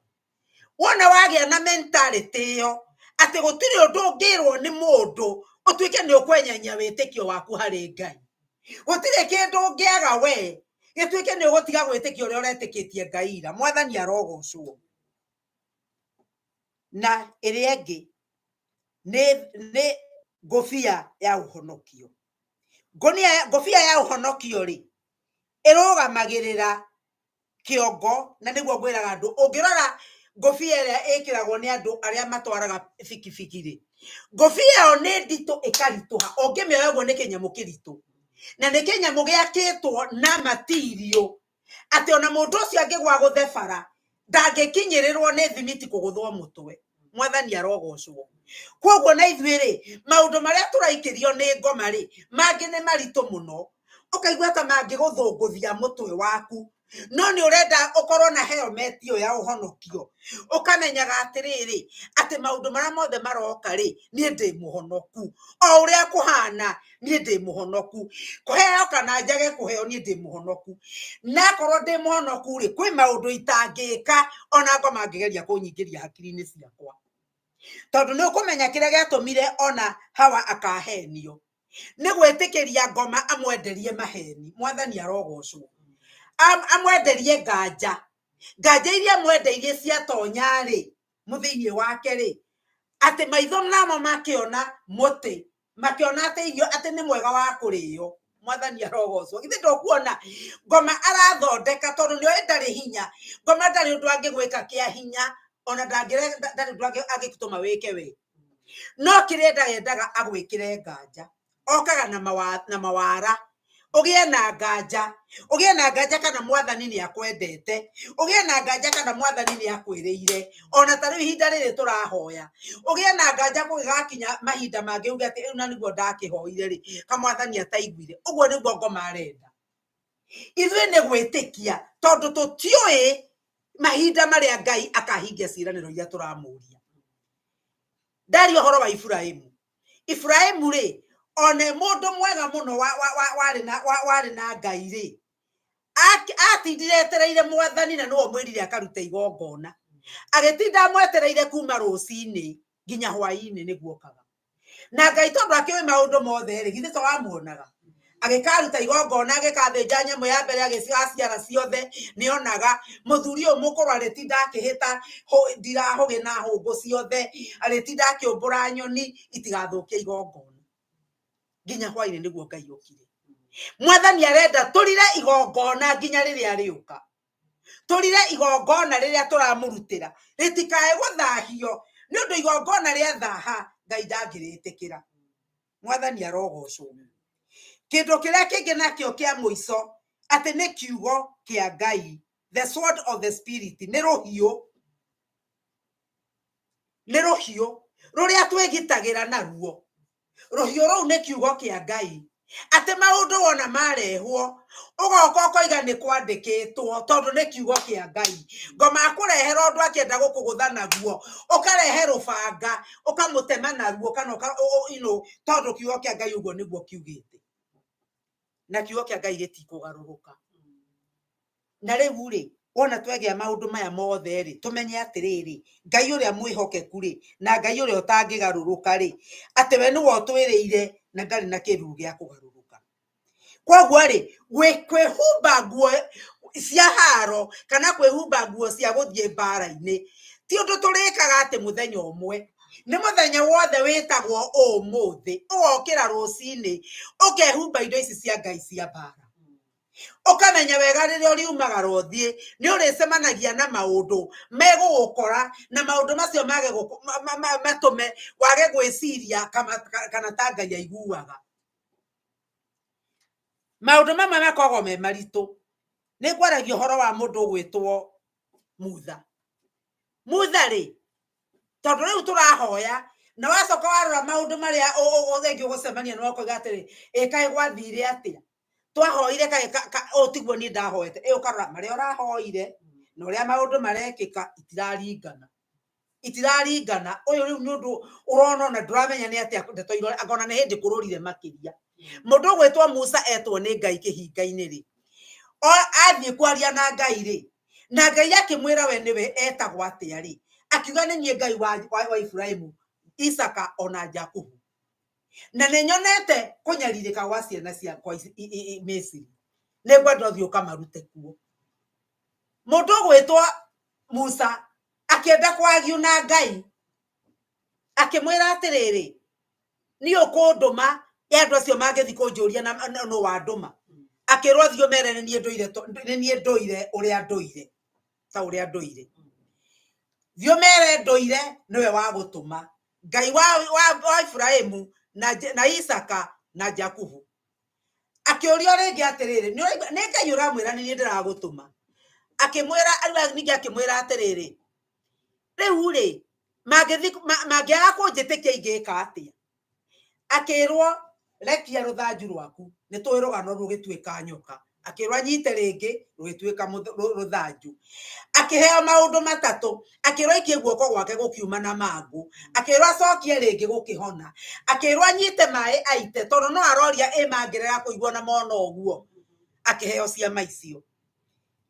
Wona wagĩa na mentality ĩyo atĩ gũtirĩ ũndũ ũngĩrwo nĩ mũndũ ũtuĩke nĩ ũkwenyenya wĩtĩkio waku harĩ Ngai, gũtirĩ kĩndũ ũngĩaga we gĩtuĩke nĩ ũgũtiga gwĩtĩkia ũrĩa ũretĩkĩtie Ngai ira. Mwathani arogocwo. Na ĩrĩa ĩngĩ nĩ ngũbia ya ũhonokio. Ngũbia ya ũhonokio rĩ, ĩrũgamagĩrĩra kĩongo, na nĩguo ngwĩraga andũ, ũngĩrora ngũbia ĩrĩa ĩkĩragwo nĩ andũ arĩa matwaraga bikibiki rĩ, ngũbia ĩyo nĩ nditũ ĩkaritũha, ũngĩmĩoya ũguo nĩ kĩnyamũ kĩritũ, na nĩ kĩnyamũ gĩakĩtwo na matirio atĩ ona mũndũ ũcio angĩgwa gũthe bara ndangĩkinyĩrĩrwo nĩ thimiti kũgũthwo mũtwe. Mwathani arogocwo. Koguo na ithuĩ rĩ, maũndũ marĩa tũraikĩrio nĩ ngoma rĩ, mangĩ nĩ maritũ mũno, ũkaigua ta mangĩgũthũngũthia mũtwe waku, no nĩ ũrenda ũkorwo na helmet ĩyo ya ũhonokio, ũkamenyaga atĩrĩrĩ, atĩ maũndũ marĩa mothe maroka rĩ, niĩ ndĩ mũhonoku, o ũrĩa kũhana niĩ ndĩ mũhonoku, kũheo kana njage kũheo niĩ ndĩ mũhonoku, na akorwo ndĩ mũhonoku rĩ, kwĩ maũndũ itangĩka ona ngoma angĩgeria kũnyingĩria hakiri-inĩ ciakwa, tondũ nĩ ũkũmenya kĩrĩa gĩatũmire ona Hawa akahenio nĩ gwĩtĩkĩria ngoma amwenderie maheni. Mwathani arogocwo. Amwenderie nganja, nganja iria amwendeirie ciatonya rĩ mũthĩinĩ wake rĩ, atĩ maitho namo makĩona mũtĩ, makĩona atĩ irio atĩ nĩ mwega wa kũrĩo. Mwathani arogocwo. Githĩ ndũkuona ngoma arathondeka, tondũ nĩoĩ ndarĩ hinya, ngoma ndarĩ ũndũ angĩgwĩka kĩa hinya, ona ndarĩ ũndũ angĩtũma wĩke we, no kĩrĩa endaga agwĩkĩre nganja, okaga na mawara, ũgĩe na nganja, ũgĩe na nganja kana mwathani nĩ akwendete, ũgĩe na nganja kana mwathani nĩ akwĩrĩire, ona ta rĩu ihinda rĩrĩ tũrahoya, ũgĩe na nganja gũgĩgakinya mahinda mangĩ uge atĩ rĩu na nĩguo ndakĩhoire rĩ, kamwathani ataiguire. Ũguo nĩguo ngoma arenda. Ithuĩ nĩ gwĩtĩkia, tondũ tũtiũĩ mahinda marĩa Ngai akahingia ciĩranĩro iria tũramũria. Ndaria ũhoro wa Iburahĩmu. Iburahĩmu rĩ, one mũndũ mwega mũno warĩ na Ngai rĩ, atindire etereire mwathani, na nĩwe ũmwĩrire akarute igongona, agĩtinda amwetereire kuma rũcinĩ nginya hwaĩ-inĩ nĩguo okaga. Na Ngai tondũ akĩũĩ maũndũ mothe rĩ, githĩ to amuonaga, agĩkaruta igongona, agĩkathĩnja nyamũ ya mbere, agĩciara ciothe nĩonaga. Mũthuri ũyũ mũkũrũ arĩtinda akĩhĩta ndirahũgĩ na hũngũ ciothe, arĩtinda akĩũmbũra nyoni itigathũkie igongona nginya hwaĩ-inĩ nĩguo Ngai okire. Mwathani arenda tũrire igongona nginya rĩrĩa rĩũka, tũrire igongona rĩrĩa tũramũrutĩra rĩtikae gũthahio, nĩ ũndũ igongona rĩa thaha Ngai ndangĩrĩtĩkĩra. Mwathani arogocwo. Kĩndũ kĩrĩa kĩngĩ nakĩo kĩa mũico atĩ nĩ kiugo kĩa Ngai, the sword of the spirit, nĩ rũhiũ, nĩ rũhiũ rũrĩa twĩgitagĩra naruo. Rũhiũ rũu nĩ kiugo kĩa Ngai, atĩ maũndũ wona marehwo ũgoka ũkoiga nĩ kwandĩkĩtwo, tondũ nĩ kiugo kĩa Ngai. Ngoma akũrehera ũndũ akĩenda gũkũgũtha naguo, ũkarehe rũbanga ũkamũtema naruo, kana tondũ kiugo kĩa Ngai ũguo nĩguo kiugĩte, na kiugo kĩa Ngai gĩtikũgarũrũka. Na rĩu rĩ, wona twegĩa maũndũ maya mothe rĩ, tũmenye atĩrĩrĩ, Ngai ũrĩa mwĩhokeku rĩ, na Ngai ũrĩa ũtangĩgarũrũka rĩ, atĩ we nĩwe ũtwĩrĩire na ndarĩ na kĩruru gĩa kũgarũrũka. Koguo rĩ, kwĩhumba nguo cia haro kana kwĩhumba nguo cia gũthiĩ mbara-inĩ ti ũndũ tũrĩkaga atĩ mũthenya ũmwe, nĩ mũthenya wothe wĩtagwo ũmũthĩ, ũgokĩra rũcinĩ ũkehumba indo ici cia Ngai cia mbara, ũkamenya kũmenya wega rĩrĩa ũriumagara ũthiĩ nĩ ũrĩcemanagia na maũndũ megũgũkora na maũndũ macio mage matũme wage gwĩciria kana ta Ngai aiguaga. Maũndũ mamwe makoragwo me maritũ. Nĩ ngwaragia ũhoro wa mũndũ ũgwĩtwo Mutha. Mutha rĩ, tondũ rĩu tũrahoya na wacoka warora maũndũ marĩa rĩngĩ ũgũcemania namo ũkoiga atĩrĩ, ĩ kaĩ gwathire atĩa? Twahoire kaĩ ũũ tiguo niĩ ndahoete. Ĩ ũkarora marĩa ũrahoire na ũrĩa maũndũ marekĩka itiraringana. Itiraringana. Ũyũ rĩu nĩ ũndũ ũrona ona ndũramenya nĩ atĩa ndeto irore, anga ona nĩ hĩndĩ kũrũrire makĩria. Mũndũ ũgwĩtwo Musa etwo nĩ Ngai kĩhinga-inĩ rĩ, athiĩ kwaria na Ngai rĩ, na Ngai akĩmwĩra we nĩwe etagwo atĩa rĩ, akiuga nĩ niĩ Ngai wa Iburahĩmu, Isaka ona Jakubu. Na nĩ nyonete kũnyarirĩka gwa ciana ciakwa Misiri, nĩ ngwenda ũthiĩ ũkamarute kuo. Mũndũ ũgwĩtwo Musa akĩenda kwagiũ na Ngai, akĩmwĩra atĩrĩrĩ, niĩ ũkũndũma ĩ andũ acio mangĩthiĩ kũnjũria na nũ wandũma. Akĩrwo thiĩ ũmere nĩ niĩ ndũire nĩ niĩ ndũire ũrĩa ndũire, ta ũrĩa ndũire. Thiĩ ũmere ndũire nĩwe wagũtũma, Ngai wa Iburahĩmu na Isaka na Jakubu. Akĩũrio rĩngĩ atĩrĩrĩ, nĩ ũraigua nĩ Ngai ũramwĩra nĩ niĩ ndĩragũtũma. Akĩmwĩra ningĩ akĩmwĩra atĩrĩrĩ, rĩu rĩ, mangĩthiĩ mangĩaga kũnjĩtĩkia ingĩka atĩa? Akĩrwo rekia rũthanju rwaku, nĩ tũĩ rũgano rũgĩtuĩka nyoka. Akĩrwo anyite rĩngĩ rũgĩtuĩka rũthanju. Akĩheo maũndũ matatũ, akĩrwo aikie guoko gwake gũkiuma na mangũ, akĩrwo acokie rĩngĩ gũkĩhona, akĩrwo anyite maĩ aite tondũ no aroria ĩ mangĩrega kũigua na mona ũguo, akĩheo ciama icio.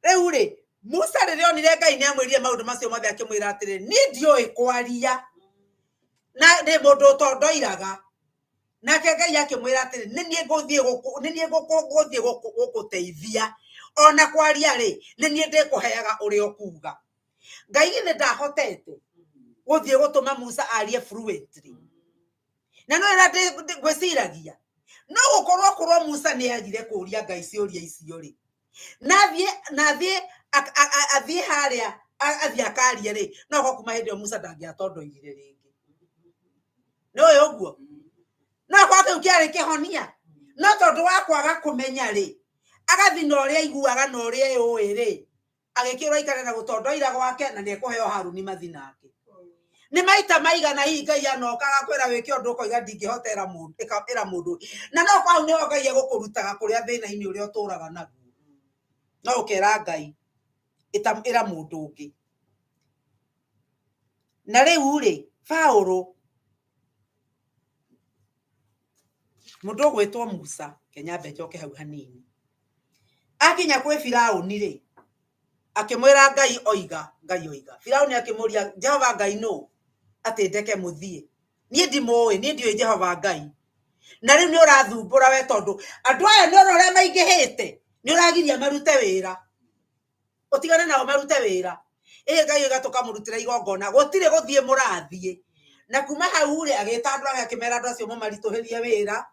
Rĩu rĩ, Musa rĩrĩa onire Ngai nĩ amwĩrire maũndũ macio mothe akĩmwĩra atĩrĩ, niĩ ndiũĩ kwaria na ndĩ mũndũ ũtondoiraga. Nake Ngai akĩmwĩra atĩrĩ, nĩ niĩ ngũthiĩ nĩ niĩ ngũthiĩ gũkũteithia, ona kwaria rĩ, nĩ niĩ ndĩkũheaga ũrĩa ũkuga. Ngai githĩ ndahotete gũthiĩ gũtũma Musa arie fluently? Na no ĩrĩa ngwĩciragia, no gũkorwo korwo Musa nĩ agire kũria Ngai ciũria icio rĩ, na athiĩ na athiĩ athiĩ harĩa athiĩ akarie rĩ, no gũkorwo kuma hĩndĩ ĩyo Musa ndangĩatondoirire rĩngĩ. Nĩ ũĩ ũguo? No akorwo kĩu kĩarĩ kĩhonia, no tondũ wa kwaga kũmenya rĩ, agathiĩ na ũrĩa aiguaga na ũrĩa eyũĩ rĩ, agĩkĩrwo aikare na gũtondoira gwake na nĩ ekũheo Haruni mathi nake. Nĩ maita maigana hihi Ngai anoka agakwĩra wĩke ũndũ ũkoiga ndingĩhota ĩra mũndũ, ĩra mũndũ. Na no hau nĩho Ngai egũkũrutaga kũrĩa thĩna-inĩ ũrĩa ũtũraga naguo. No ũkera Ngai ĩra mũndũ ũngĩ. Na rĩu rĩ, Paũlũ mũndũ ũgwĩtwo Musa, reke nyambe njoke hau hanini. Akinya kwĩ Firaũni rĩ, akĩmwĩra Ngai oiga, Ngai oiga. Firaũni akĩmũria, Jehova Ngai nũ? Atĩ ndeke mũthiĩ. Niĩ ndimũĩ, niĩ ndiũĩ Jehova Ngai. Na rĩu nĩ ũrathumbũra we tondũ andũ aya nĩ ũrona ũrĩa maingĩhĩte, nĩ ũragiria marute wĩra. Ũtigane nao marute wĩra. Ĩ Ngai oiga tũkamũrutĩra igongona, gũtirĩ gũthiĩ mũrathiĩ. Na kuma hau rĩ, agĩta andũ ake akĩmera andũ acio mũmaritũhĩrie wĩra,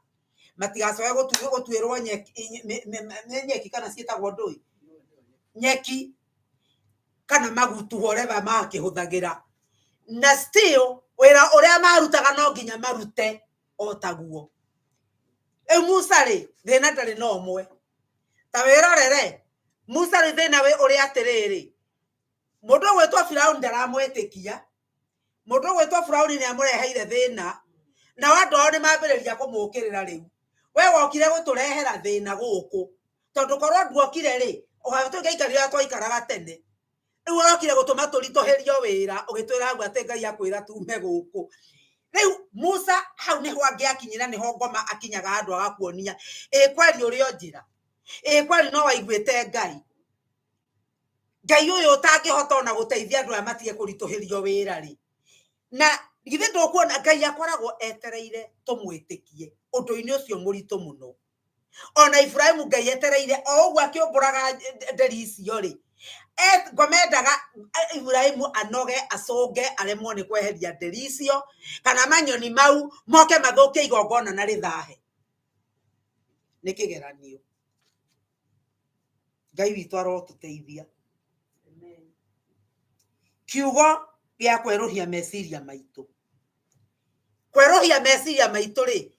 matigacoke gũtuĩrwo nyeki, nĩ nyeki kana ciĩtagwo ndũĩ? Nyeki kana magutu whatever makĩhũthagĩra. Na still wĩra ũrĩa marutaga no nginya marute o taguo. Rĩu Musa rĩ, thĩna ndarĩ na ũmwe. Ta wĩrorere, Musa rĩu thĩna wĩ ũrĩ atĩrĩrĩ, mũndũ ũgwĩtwo Firaũni ndaramwĩtĩkia, mũndũ ũgwĩtwo Firaũni nĩ amũreheire thĩna, nao andũ ao nĩ mambĩrĩria kũmũkĩrĩra rĩu. We wokire gũtũrehera thĩna gũkũ, tondũ korwo nduokire rĩ, tũngĩaikarire ũrĩa twaikaraga tene. Rĩu ũrokire gũtũma tũritũhĩrio wĩra, ũgĩtwĩra hau atĩ Ngai akwĩra tume gũkũ. Rĩu Musa hau nĩho angĩakinyire, nĩho ngoma akinyaga handũ agakuonia, ĩ kweri ũrĩ o njĩra, ĩ kweri no waiguĩte Ngai. Ngai ũyũ ũtangĩhota ona gũteithia andũ aya matige kũritũhĩrio wĩra rĩ, na githĩ ndũkuona Ngai akoragwo etereire tũmwĩtĩkie ũndũ-inĩ ũcio mũritũ mũno. Ona Iburahĩmu Ngai etereire o ũguo akĩũmbũraga nderi icio rĩ, ngoma endaga Iburahĩmu anoge, acũnge, aremwo nĩ kweheria nderi icio, kana manyoni mau moke mathũkie igongona na rĩthahe. Nĩ kĩgeranio. Ngai witũ arotũteithia. Kiugo gĩa kwerũhia meciria maitũ. Kwerũhia meciria maitũ rĩ,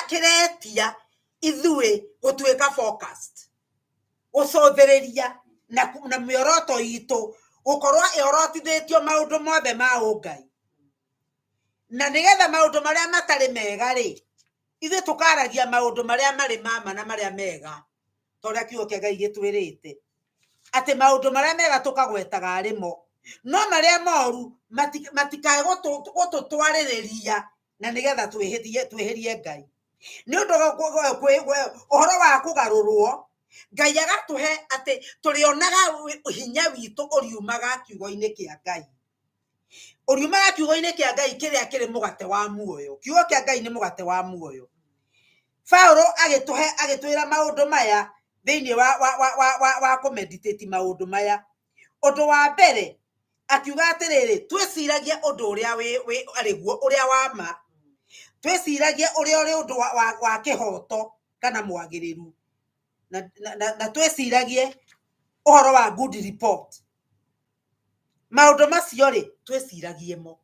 kĩretia ithuĩ gũtuĩka focused, gũcũthĩrĩria na mĩoroto itũ gũkorwo ĩorotithĩtio maũndũ mothe ma ũngai. Na nĩgetha maũndũ marĩa matarĩ mega rĩ, ithuĩ tũkaragia maũndũ marĩa marĩ ma ma na marĩa mega, ta ũrĩa kiugo kĩa Ngai gĩtwĩrĩte atĩ maũndũ marĩa mega tũkagwetaga arĩ mo, no marĩa moru matikae gũtũtwarĩrĩria na nĩgetha twĩhĩrie Ngai. Nĩ ũndũ ũhoro wa kũgarũrwo, Ngai agatũhe atĩ tũrĩonaga hinya witũ ũriumaga kiugo-inĩ kĩa Ngai. Ũriumaga kiugo-inĩ kĩa Ngai kĩrĩa kĩrĩ mũgate wa muoyo. Kiugo kĩa Ngai nĩ mũgate wa muoyo. Paulo agĩtũhe, agĩtwĩra maũndũ maya thĩinĩ wa kũmeditate maũndũ maya. Ũndũ wa mbere akiuga atĩrĩrĩ, twĩciragie ũndũ ũrĩa arĩ guo, ũrĩa wa ma. Twĩciragie ũrĩa ũrĩ ũndũ wa kĩhoto kana mwagĩrĩru. Na twĩciragie ũhoro wa good report. Maũndũ macio rĩ, twĩciragie mo.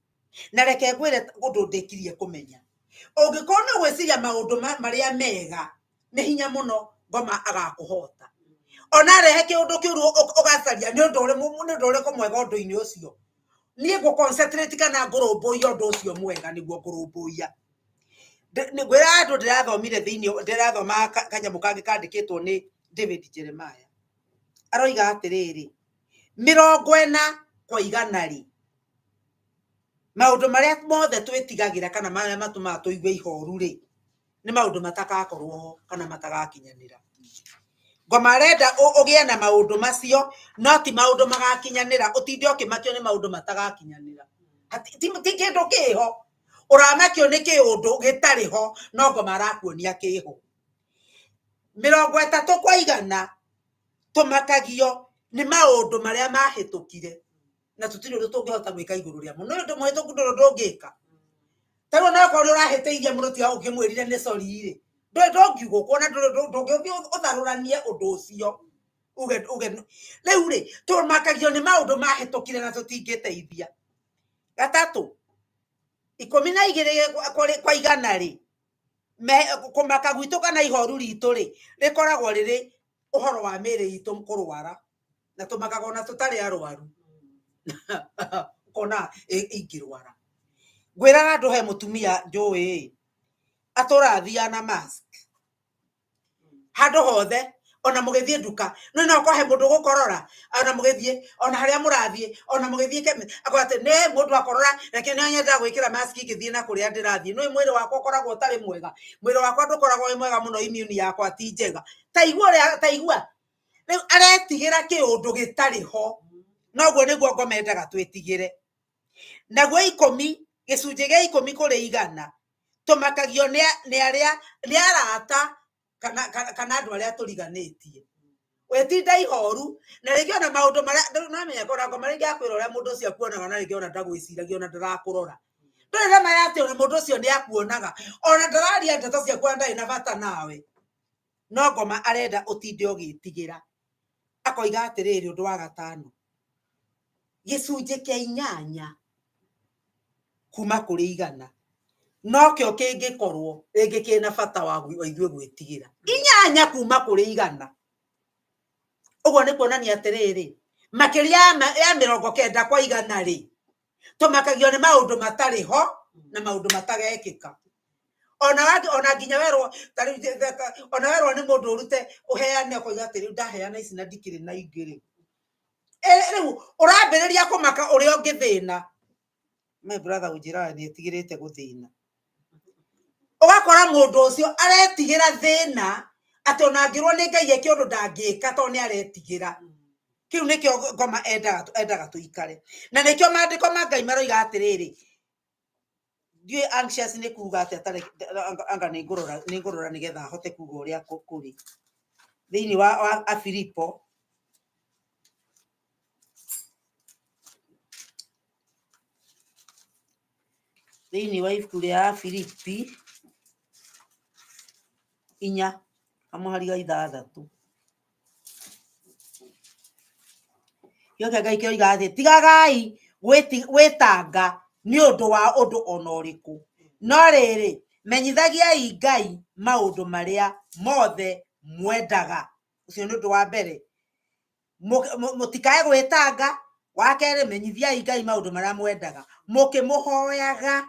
Na reke ngwĩre ũndũ ndĩkirie kũmenya. Ũngĩkorwo nĩ ũgwĩciria maũndũ marĩa mega, nĩ hinya mũno ngoma agakũhota. Ona arehe kĩũndũ kĩũru ũgacaria nĩ ũndũ ũrĩkũ mwega ũndũ-inĩ ũcio. Niĩ ngũ concentrate kana ngũrũmbũiya ũndũ ũcio mwega nĩguo ngũrũmbũiya. Ngwĩra andũ ndĩrathomire thĩinĩ, ndĩrathomaga kanyamũ kangĩ kandĩkĩtwo nĩ David Jeremiah. Aroiga atĩrĩrĩ, 40 kwa igana rĩ, maũndũ marĩa mothe twĩtigagĩra kana marĩa matũmaga tũigue ihoru rĩ, nĩ maũndũ matagakorwo ho kana matagakinyanĩra. Ngoma arenda ũgĩe na maũndũ macio, no ti maũndũ magakinyanĩra, ũtinde ũkĩmakio nĩ maũndũ matagakinyanĩra. Ti kĩndũ kĩho, ũramakio nĩ kĩũndũ gĩtarĩ ho, no ngoma arakuonia kĩho. 30 kwa igana tũmakagio nĩ maũndũ marĩa mahĩtũkire na tũtirĩ ũndũ tũngĩhota gwĩka igũrũ rĩamo. Nĩ ũndũ mũhĩtũku ndũrĩ ũndũ ũngĩka. Ta rĩu onakorwo nĩ ũrahĩtĩirie mũndũ tiga ũkĩmwĩrire nĩ sorry rĩ, ndũrĩ ndũngiuga ũkuona ndũngĩũthiĩ ũtharũranie ũndũ ũcio uge uge rĩu rĩ tũmakagio nĩ maũndũ mahĩtũkire na tũtingĩteithia. Gatatũ, 12 kwa igana rĩ, kũmaka gwitũ kana ihoru ritũ rĩ, rĩkoragwo rĩrĩ ũhoro wa mĩĩrĩ itũ kũrwara, na tũmakaga ona tũtarĩ arwaru. Ũkona ingĩrwara. Ngwĩraga andũ he mũtumia njũĩ atũraga athiaga na mask handũ hothe, ona mũgĩthiĩ nduka, no no ũkorwo he mũndũ ũgũkorora, ona mũgĩthiĩ, ona harĩa mũrathiĩ, ona mũgĩthiĩ akoiga atĩ nĩ mũndũ akorora, reke nĩ nyendaga gwĩkĩra mask ngĩthiĩ na kũrĩa ndĩrathiĩ. Nĩũĩ mwĩrĩ wakwa ũkoragwo ũtarĩ mwega, mwĩrĩ wakwa ndũkoragwo wĩ mwega mũno, immune yakwa ti njega. Ta igua ũrĩa, ta igua, rĩu aretigĩra kĩũndũ gĩtarĩ ho, noguo nĩguo ngoma endaga twĩtigĩre. Naguo ikũmi, gĩcunjĩ gĩa ikũmi kũrĩ igana, tũmakagio nĩ arĩa, nĩ arata kana andũ arĩa tũriganĩtie. Wetinda ihoru, na rĩngĩ ona maũndũ marĩa, nĩwamenya ona ngoma rĩngĩ akwĩra ũrĩa mũndũ ũcio akuonaga na rĩngĩ ona ndagwĩciragia ona ndarakũrora. Ndũrĩ na ma ya atĩ ona mũndũ ũcio nĩ akuonaga, ona ndararia ndeto ciaku ona ndarĩ na bata nawe. No ngoma arenda ũtinde ũgĩtigĩra. Akoiga atĩrĩrĩ ũndũ wa gatano, gĩcunjĩ kĩa inyanya kuma kũrĩ igana nokĩo kĩngĩkorwo rĩngĩ kĩna bata wa ithuĩ gwĩtigĩra. 8 kuma kũrĩ igana. Ũguo nĩ kuonania atĩrĩrĩ, makĩria ya 90 kwa igana rĩ, tũmakagio nĩ maũndũ matarĩ ho na maũndũ matagekĩka. Ona ona nginya werwo, ta rĩu ona werwo nĩ mũndũ ũrute ũheane, ũkoiga atĩ rĩu ndaheana ici na ndikĩrĩ na ingĩ rĩ. Rĩu ũrambĩrĩria kũmaka ũrĩa ũngĩthĩna. My brother ũnjĩraga nĩ etigĩrĩte gũthĩna. Ũgakora mũndũ ũcio aretigĩra thĩna atĩ ona angĩrwo nĩ Ngai eke ũndũ ndangĩka tondũ nĩ aretigĩra. Kĩu nĩkĩo ngoma endaga tũikare. Na nĩkĩo maandĩko ma Ngai maroiga atĩrĩrĩ, ndiũĩ anxious nĩ kuga atĩa, tarĩ anga nĩ ngũrora nĩgetha hote kuga ũrĩa kũrĩ. Thĩinĩ wa Afilipo, thĩinĩ wa ibuku rĩa Afilipi 4 kamũhari ga 6. Kiugo kĩa Ngai kĩroiga atĩ tigagai gwĩtanga nĩ ũndũ wa ũndũ ona ũrĩkũ, no rĩrĩ, menyithagiai Ngai maũndũ marĩa mothe mwendaga. Ũcio nĩ ũndũ wa mbere. Mũtikae gwĩtanga. Wa kerĩ, menyithiai Ngai maũndũ marĩa mwendaga mũkĩmũhoyaga.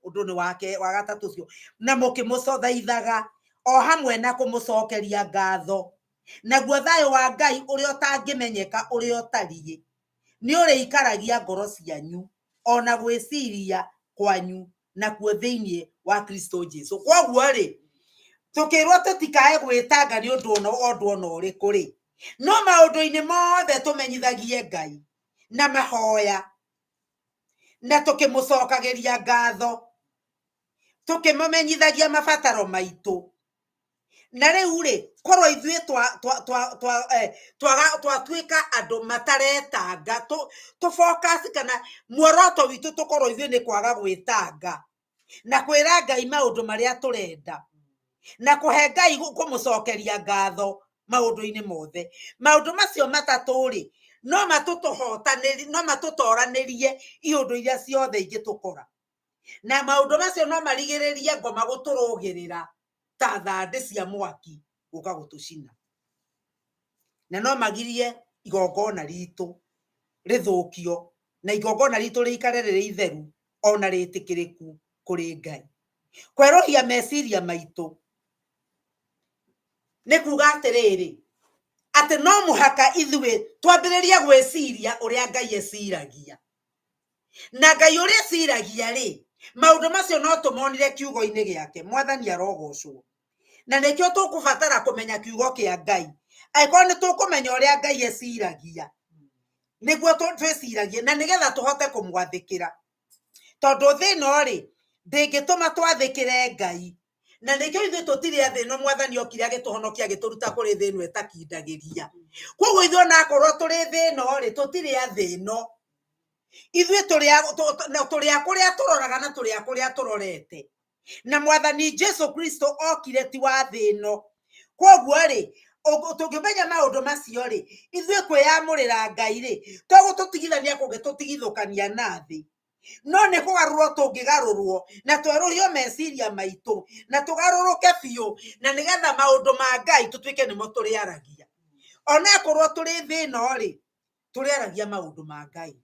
Ũndũ nĩ wake wa gatatũ ũcio, na mũkĩmũthaithaga o hamwe na kũmũcokeria ngatho. Naguo thayũ wa Ngai ũrĩa ũtangĩmenyeka ũrĩa ũtariĩ nĩ ũrĩikaragia ngoro cianyu ona gwĩciria kwanyu nakuo thĩinĩ wa Kristo Jesu. Kwoguo rĩ, tũkĩrwo tũtikae gwĩtanga nĩ ũndũ ona ũndũ ona ũrĩkũ rĩ, no maũndũ-inĩ mothe tũmenyithagie Ngai na mahoya na tũkĩmũcokagĩria ngatho, tũkĩmũmenyithagia mabataro maitũ. Na rĩu rĩ, korwo ithuĩ twatuĩka andũ mataretanga, tũ focus kana muoroto witũ tũkorwo ithuĩ nĩ kwaga gwĩtanga na kwĩra Ngai maũndũ marĩa tũrenda na kũhe Ngai kũmũcokeria ngatho maũndũ-inĩ mothe. Maũndũ macio matatũ rĩ, no matũtũhotanĩrie, no matũtoranĩrie iũndũ iria ciothe ingĩtũkora. Na maũndũ macio no marigĩrĩrie ngoma gũtũrũgĩrĩra ta thandĩ cia mwaki gũka gũtũcina. Na no magirie igongona ritũ rĩthũkio na igongona ritũ rĩikare rĩrĩ itheru ona rĩtĩkĩrĩku kũrĩ Ngai. Kwerũhia meciria maitũ nĩ kuga atĩrĩrĩ, atĩ no mũhaka ithuĩ twambĩrĩrie gwĩciria ũrĩa Ngai eciragia. Na Ngai ũrĩa eciragia rĩ, maũndũ macio no tũmonire kiugo-inĩ gĩake. Mwathani arogocwo. Na nĩkĩo tũkũbatara kũmenya kiugo kĩa Ngai. Angĩkorwo nĩ tũkũmenya ũrĩa Ngai eciragia, nĩguo twĩciragie na nĩgetha tũhote kũmwathĩkĩra. Tondũ thĩ ĩno rĩ, ndĩngĩtũma twathĩkĩre Ngai. Na nĩkĩo ithuĩ tũtirĩ a thĩ ĩno, Mwathani okire agĩtũhonokia agĩtũruta kũrĩ thĩ ĩno ĩtakindagĩria. Koguo ithuĩ onakorwo tũrĩ thĩ ĩno rĩ, tũtirĩ a thĩ ĩno. Ithuĩ tũrĩ a kũrĩa tũroraga na tũrĩ a kũrĩa tũrorete. Na Mwathani Jesu Kristo okire ti wa thĩ ĩno. Koguo rĩ, tũngĩmenya maũndũ macio rĩ, ithuĩ kwĩyamũrĩra Ngai rĩ, to gũtũtigithania kũngĩtũtigithũkania na thĩ, no nĩ kũgarũrwo tũngĩgarũrwo na twerũhio meciria maitũ na tũgarũrũke biũ, na nĩgetha maũndũ ma Ngai tũtuĩke nĩmo tũrĩaragia. Onakorwo tũrĩ thĩ ĩno rĩ, tũrĩaragia maũndũ ma Ngai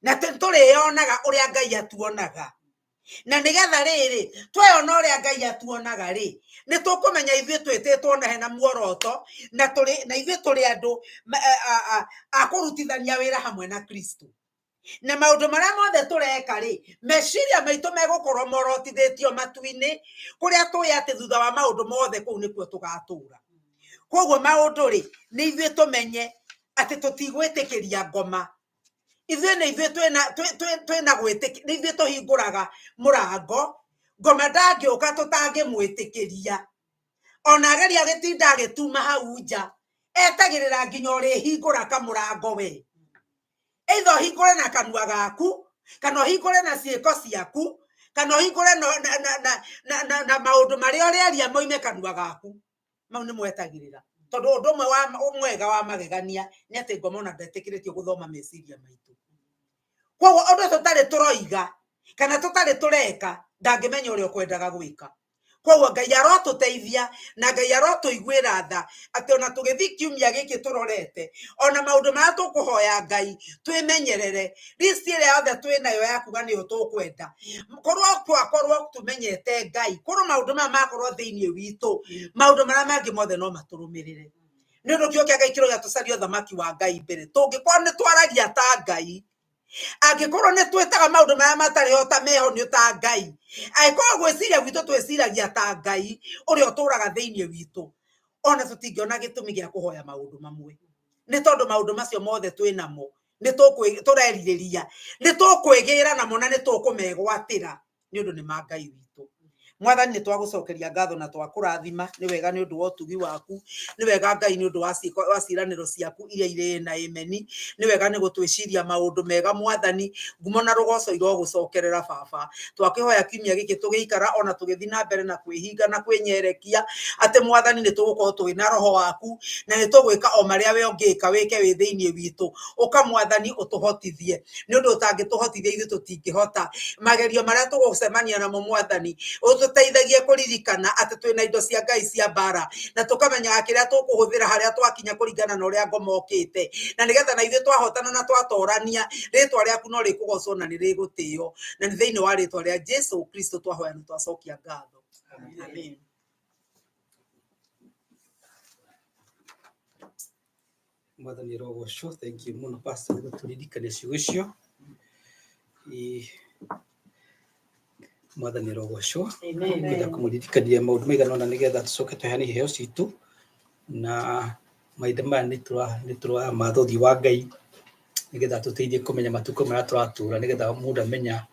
na tũrĩonaga ũrĩa Ngai atuonaga. Na nĩgetha rĩrĩ, tweyona ũrĩa Ngai atuonaga rĩ, nĩ tũkũmenya ithuĩ twĩtĩtwo na hena muoroto, na tũrĩ na ithuĩ tũrĩ andũ a kũrutithania wĩra hamwe na Kristo. Na maũndũ marĩa mothe tũreka rĩ, meciria maitũ megũkorwo morotithĩtio matu-inĩ, kũrĩa tũĩ atĩ thutha wa maũndũ mothe kũu nĩkuo tũgatũra. Koguo maũndũ rĩ, nĩ ithuĩ tũmenye atĩ tũtigwĩtĩkĩria ngoma. Ithuĩ nĩ ithuĩ twĩna gwĩtĩkĩria, nĩ ithuĩ tũhingũraga mũrango, ngoma ndangĩũka tũtangĩmwĩtĩkĩria. Ona ageria agĩtinda agĩtuma hau nja, etagĩrĩra nginya ũrĩhingũra kamũrango we. Either ũhingũre na kanua gaku, kana ũhingũre na ciĩko ciaku, kana ũhingũre na maũndũ marĩa ũrĩaria moime kanua gaku. Mau nĩmo etagĩrĩra. Tondũ ũndũ ũmwe wa mwega wa magegania nĩ atĩ ngoma ona ndetĩkĩrĩtio gũthoma meciria maitũ. Koguo ũndũ tũtarĩ tũroiga kana tũtarĩ tũreka, ndangĩmenya ũrĩa ũkwendaga gwĩka. Koguo Ngai arotũteithia na Ngai arotũiguĩra tha atĩ ona tũgĩthiĩ kiumia gĩkĩ tũrorete, ona maũndũ marĩa tũkũhoya Ngai twĩmenyerere. List ĩrĩa yothe twĩnayo ya kuga nĩyo tũkwenda, korwo twakorwo tũmenyete Ngai, korwo maũndũ maya makorwo thĩinĩ witũ, maũndũ marĩa mangĩ mothe no matũrũmĩrĩre. Nĩ ũndũ kĩo kĩa Ngai kĩroiga tũcarie ũthamaki wa Ngai mbere. Tũngĩkorwo nĩ twaragia ta Ngai, angĩkorwo nĩ twĩtaga maũndũ marĩa matarĩ ho ta meho nĩ ta Ngai, angĩkorwo gwĩciria gwitũ twĩciragia ta Ngai ũrĩa ũtũraga thĩinĩ witũ, ona tũtingĩona gĩtũmi gĩa kũhoya maũndũ mamwe. Nĩ tondũ maũndũ macio mothe twĩ namo, nĩ tũrerirĩria, nĩ tũkwĩgĩra namo na nĩ tũkũmegwatĩra nĩ ũndũ nĩ ma Ngai witũ. Mwathani nĩ twagũcokeria ngatho na twakũrathima, nĩ wega nĩ ũndũ wa ũtugi waku, nĩ wega Ngai nĩ ũndũ wa ciĩko wa ciĩranĩro ciaku iria irĩ na ĩmeni, nĩ wega nĩ gũtwĩciria maũndũ mega Mwathani, ngumo na rũgoco irogũcokerera baba. Twakĩhoya kiumia gĩkĩ tũgĩikara ona tũgĩthiĩ na mbere na kwĩhinga na kwĩnyerekia atĩ Mwathani nĩ tũgũkorwo twĩ na roho waku na nĩ tũgwĩka o marĩa we ũngĩka wĩke wĩ thĩinĩ witũ. Ũka Mwathani ũtũhotithie, nĩ ũndũ ũtangĩtũhotithia ithuĩ tũtingĩhota. Magerio marĩa tũgũcemania namo Mwathani, ũtũteithagie kũririkana atĩ twĩna indo cia Ngai cia mbara na tũkamenyaga kĩrĩa tũkũhũthĩra harĩa twakinya kũringana na ũrĩa ngoma ũkĩte, na nĩgetha na ithuĩ twahotana na twatorania rĩtwa rĩaku no rĩkũgocwo na nĩ rĩgũtĩo, na nĩ thĩinĩ wa rĩtwa rĩa Jesu Kristo twahoya na twacokia ngatho. Amen. Mwathani arogocwo. Thank you mũno pastor nĩ gũtũririkania ciugo icio. Mwathani arogocwo. Ngwenda kũmũririkania maũndũ maigana ũna nĩgetha tũcoke tũheane iheo citũ, na mahinda maya nĩ tũramatha ũthiũ wa Ngai nĩgetha tũteithie kũmenya matukũ marĩa tũratũra, nĩgetha mũndũ amenya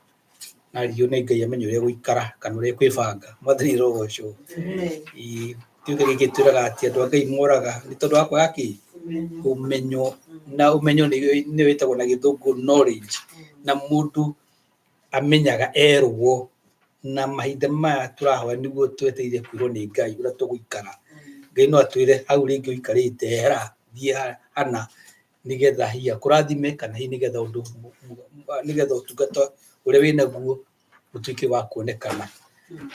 na ario nĩ Ngai amenye ũrĩa gũikara kana ũrĩa kwĩbanga. Mwathani arogocwo. Kiugo gĩkĩ twĩraga atĩ andũ a Ngai moraga nĩ tondũ wa kwaga kĩ? Ũmenyo. Na ũmenyo nĩ wĩtagwo na gĩthũngũ knowledge, na mũndũ amenyaga erwo, na mahinda maya tũrahoya nĩguo twetereire kwĩrwo nĩ Ngai ũrĩa tũgũikara. Ngai no atwĩre hau rĩngĩ ũikarĩte ehera thiĩ hana, nĩgetha hihi akũrathime kana hihi nĩgetha ũndũ nĩgetha ũtungata ũrĩa wĩnaguo ũtuĩke wa kuonekana,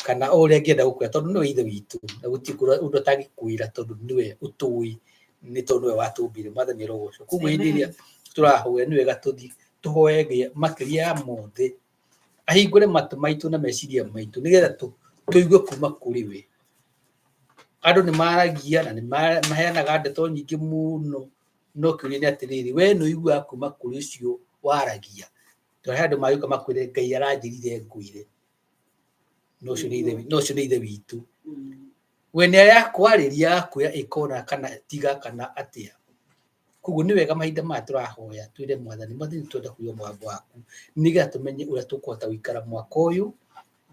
kana o ũrĩa angĩenda gũkwĩra, tondũ nĩwe ithe witũ na gũtirĩ ũndũ atangĩkwĩra, tondũ nĩwe ũtũĩ, nĩ tondũ nĩwe watũmbire. Mwathani arogocwo. Koguo hĩndĩ ĩrĩa tũrahoya nĩ wega tũthiĩ tũhoe Ngai makĩria ya mothe ahingũre matũ maitũ na meciria maitũ nĩgetha tũigue kuma kũrĩ we. Andũ nĩ maragia na nĩ maheanaga ndeto nyingĩ mũno, no kĩũria nĩ atĩrĩrĩ, we nĩ ũiguaga kuma kũrĩ ũcio waragia? Tondũ he andũ magĩũka makwĩre Ngai aranjĩrire ngwĩre, no ũcio nĩ ithe witũ. We nĩ arakwarĩria agakwĩra ĩka ũna kana tiga kana atĩa. Koguo nĩ wega mahinda maya tũrahoya twĩre Mwathani, Mwathani twenda kũigua mũgambo waku nĩgetha tũmenye ũrĩa tũkũhota gũikara mwaka ũyũ.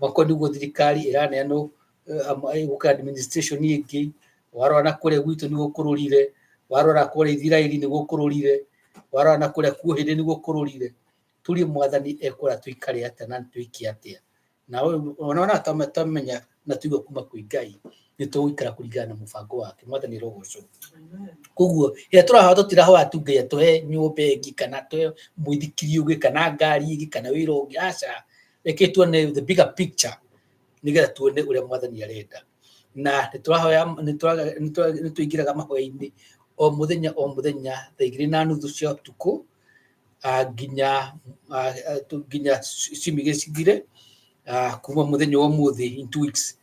Mwaka ũyũ nĩguo thirikari ĩraneanwo gũka administration ĩngĩ, warora na kũrĩa gwitũ nĩguo kũrũrire, warora kũrĩa Ithiraeli nĩguo kũrũrire, warora na kũrĩa kuohĩrĩ nĩguo kũrũrire. Turie Mwathani ekwĩra tũikare atĩa na twĩke atĩa. Na ona twamenya na tũigue kuma kwĩ Ngai nĩ tũgũikara kũringana na mũbango wake. Mwathani arogocwo. Koguo rĩrĩa tũrahoya tũtirahoya tu Ngai atũhe nyũmba ĩngĩ kana atũhe mũithikiri ũngĩ kana ngari ĩngĩ kana wĩra ũngĩ, aca. Reke tuone the bigger picture nĩgetha tuone ũrĩa Mwathani arenda. Na nĩ tũrahoya, nĩ tũingĩraga mahoya-inĩ o mũthenya o mũthenya thaa 2:30 cia ũtukũ nginya ciumia igĩrĩ cithire, kuma mũthenya wa ũmũthĩ in 2 weeks.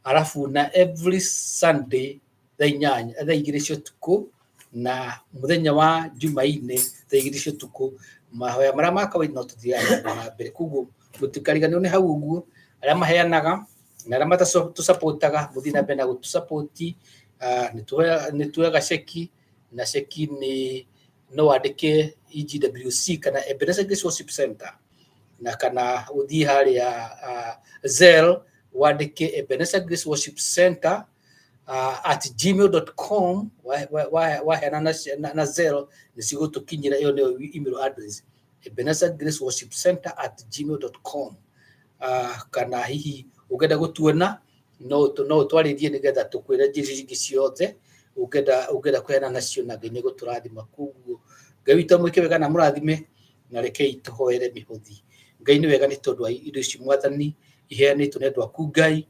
Arabu na every Sunday thaa 8, thaa 2 cia ũtukũ, na mũthenya wa Jumaine thaa 2 cia ũtukũ. Mahoya marĩa ma kawaida no tũthiaga na mbere. Koguo mũtikariganĩrwo nĩ hau ũguo, arĩa maheanaga na arĩa matatũcapotaga mũthiĩ na mbere na gũtũcapoti. Nĩ tuoyaga ceki, na ceki nĩ no wandĩke EGWC kana Ebenezer Grace Worship Center, na kana ũthiĩ harĩa Zelle wandĩke Ebenezer Grace Worship Center at gmail.com. Waheana na Zelle nĩ cigũtũkinyĩra. Ĩyo nĩyo email address, Ebenezer Grace Worship Center at gmail.com. Kana hihi ũngĩenda gũtuona no ũtwarĩrie nĩgetha tũkwĩre njĩra ici ingĩ ciothe ũngĩenda kũheana nacio, na Ngai nĩ egũtũrathima. Koguo Ngai witũ amwĩke wega na amũrathime, na rekei tũhoere mĩhothi. Ngai nĩ wega nĩ tondũ wa indo ici Mwathani iheanĩtwo nĩ andũ aku. Ngai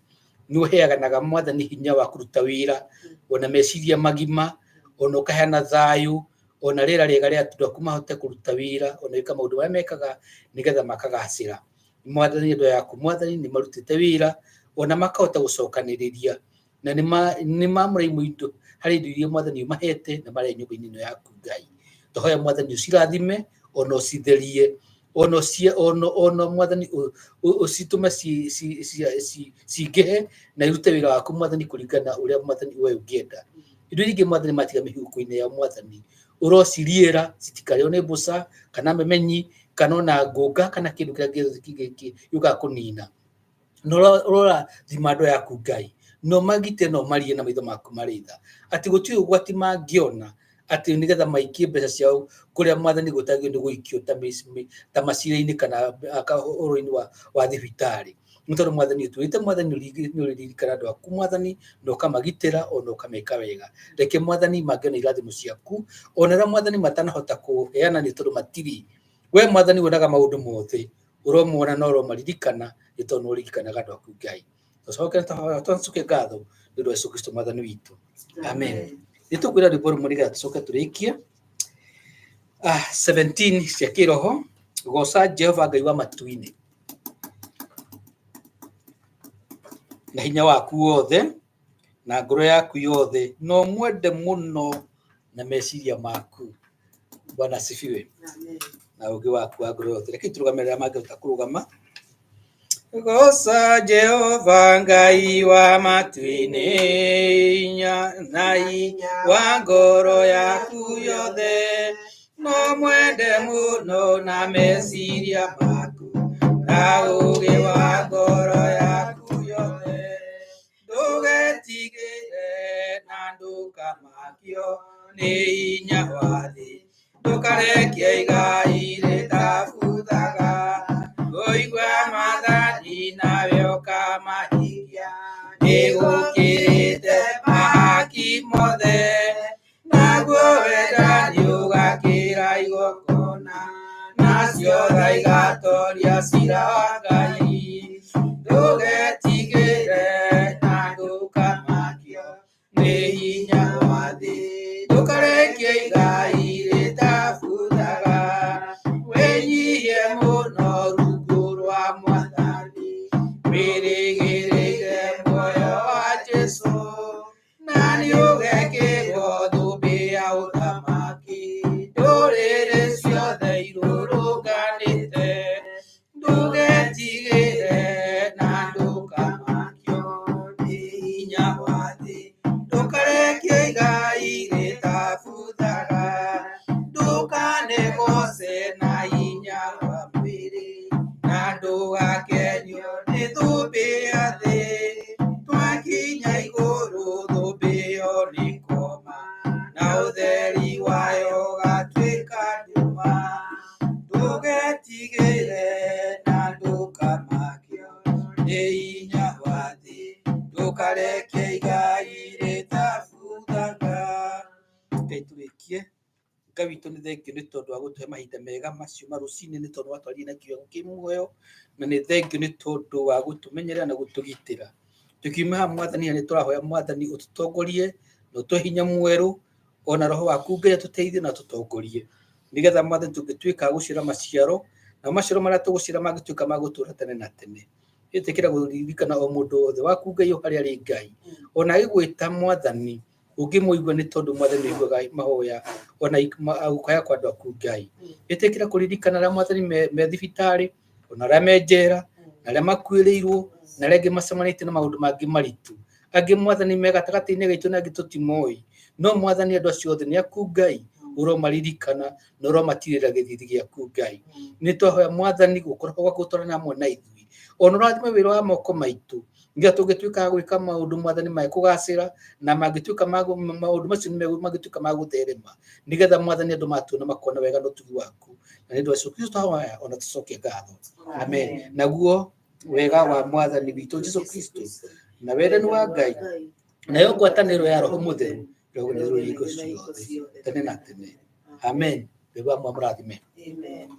nĩ ũheanaga Mwathani hinya wa kũruta wĩra, ona meciria magima, ona ũkaheana thayũ, ona rĩera rĩega rĩa andũ aku mahote kũruta wĩra, ona gwĩka maũndũ marĩa mekaga nĩgetha makagacĩra. Mwathani andũ aya aku Mwathani nĩ marutĩte wĩra ona makahota gũcokanĩrĩria, na nĩ mamũraimũ indo harĩ indo iria Mwathani ũmahete na marĩa nyũmba-inĩ ĩno yaku Ngai. Tũhoya Mwathani ũcirathime, ona ũcitherie, ona ona Mwathani ũcitũme cingĩhe na irute wĩra waku Mwathani kũringana na ũrĩa Mwathani we ũngĩenda. Indo iria ingĩ Mwathani matiga mĩhuko-inĩ ya Mwathani ũrociriĩra citikarĩo nĩ mbũca kana memenyi kana ona ngũnga kana kĩndũ kĩrĩa gĩothe gĩũkaga kũnina. Na ũrathima andũ yaku Ngai, no magite no marie na maitho maku marĩ tha, atĩ gũtirĩ ũgwati mangĩona atĩ nĩgetha maikie mbeca ciao kũrĩa Mwathani gũtagĩrĩirwo nĩ gũikio ta macira-inĩ kana ũhoro-inĩ wa thibitarĩ. Nĩ tondũ Mwathani ũtwĩrĩte Mwathani nĩ ũrĩririkana andũ aku Mwathani na ũkamagitĩra ona ũkameka wega. Reke Mwathani mangĩona irathimo ciaku ona arĩa Mwathani matanahota kũheana nĩ tondũ matirĩ. We Mwathani wonaga maũndũ mothe, ũromona na ũromaririkana nĩ tondũ nĩ ũririkanaga andũ aku Ngai. Tũcoke tũcoke ngatho nĩ ũndũ wa Yesu Kristo Mwathani witũ. Amen. Nĩ tũkwĩra rwĩmbo rũmwe nĩgetha tũcoke tũrĩkie. 17 cia kĩroho, goca Jehova Ngai wa matu-inĩ na hinya waku wothe na ngoro yaku yothe, na ũmwende mũno na meciria maku. Bwana asifiwe. Na ũũgĩ waku wa ngoro yothe. Reke tũrũgame arĩa mangĩhota kũrũgama. Goca Jehova Ngai wa matu-inĩ, na hinya wa ngoro yaku yothe, no mwende mũno na meciria maku, na ũũgĩ wa ngoro yaku yothe. Ndũgetigĩre na ndũkamakio nĩ hinya wa thĩ, ndũkarekie igai rĩtabuthaga, ũigua maathani nawe ũkamahingia, nĩgũkĩrĩte mahaki mothe, naguo wendani ũgakĩra igongona, nacio tha igatoria ciira wa Ngai. Ndũgetigĩre na ndũkamakio nĩ hinya wa thĩ, ndũkarekie igai rĩtabuthaga, wĩnyihie mũno rungu rwa Mwathani, wĩrĩgĩrĩire muoyo wa Jesũ, na nĩũgekĩrwo thũmbĩ ya ũthamaki, ndũrĩrĩ ciothe irũrũnganĩte. Ndũgetigĩre na ndũkamakio nĩ hinya wa thĩ, ndũkarekie igai rĩtabuthaga, ndũkanegoce na hinya wa mwĩrĩ, na ndũgakenio nĩ thũmbĩ ya thĩ, twakinya igũrũ thũmbĩ ĩyo nĩ koma, na ũtheri wayo ũgatuĩka nduma. Ndũgetigĩre na ndũkamakio nĩ hinya wa thĩ, ndũkareke igai rĩtabuthaga. Ngai tũrĩkie. Ngai witũ nĩ thengio nĩ tondũ wa gũtũhe mahinda mega macio ma rũcinĩ, nĩ tondũ watwaririe na kiugo kĩ muoyo, na nĩ thengio nĩ tondũ wa gũtũmenyerera na gũtũgitĩra. Tũkiuma haha Mwathani nĩ tũrahoya Mwathani ũtũtongorie na ũtũhe hinya mwerũ, ona roho waku Ngai atũteithie na atũtongorie, nĩgetha Mwathani tũngĩtuĩka a gũciara maciaro, na maciaro marĩa tũgũciara mangĩtuĩka ma gũtũũra tene na tene. Ĩtĩkĩra kũririkana o mũndũ wothe waku Ngai o harĩa arĩ Ngai, ona agĩgwĩta Mwathani ũngĩmũigua nĩ tondũ Mwathani nĩ aiguaga mahoya ona gũkaya kwa andũ aku Ngai. Ĩtĩkĩra kũririkana arĩa Mwathani me thibitarĩ, ona arĩa me njera, na arĩa makuĩrĩirwo, na arĩa angĩ macemanĩtie na maũndũ mangĩ maritũ. Angĩ Mwathani me gatagatĩ-inĩ gaitũ na angĩ tũtimoĩ. No Mwathani andũ acio othe nĩ aku Ngai, ũromaririkana na ũromatirĩra gĩthithi gĩaku Ngai. Nĩ twahoya Mwathani gũkorwo gwaku gũtwarane hamwe na ithuĩ. Ona ũrathime wĩra wa moko maitũ, nĩgetha tũngĩtuĩka a gwĩka maũndũ Mwathani mekũgacĩra, na mangĩtuĩka maũndũ macio mangĩtuĩka ma gũtherema, nĩgetha Mwathani andũ matuona makona wega na ũtugi waku. Na nĩ ũndũ wa Yesu Kristo twahoya ona tũcokie ngatho. Amen. Naguo wega wa Mwathani witũ Jesu Kristo na wendani wa Ngai nayo ngwatanĩro ya Roho Mũtheru ĩrogenderwo hingo ciothe tene na tene. Amen. Ngai wa mũrathime. Amen.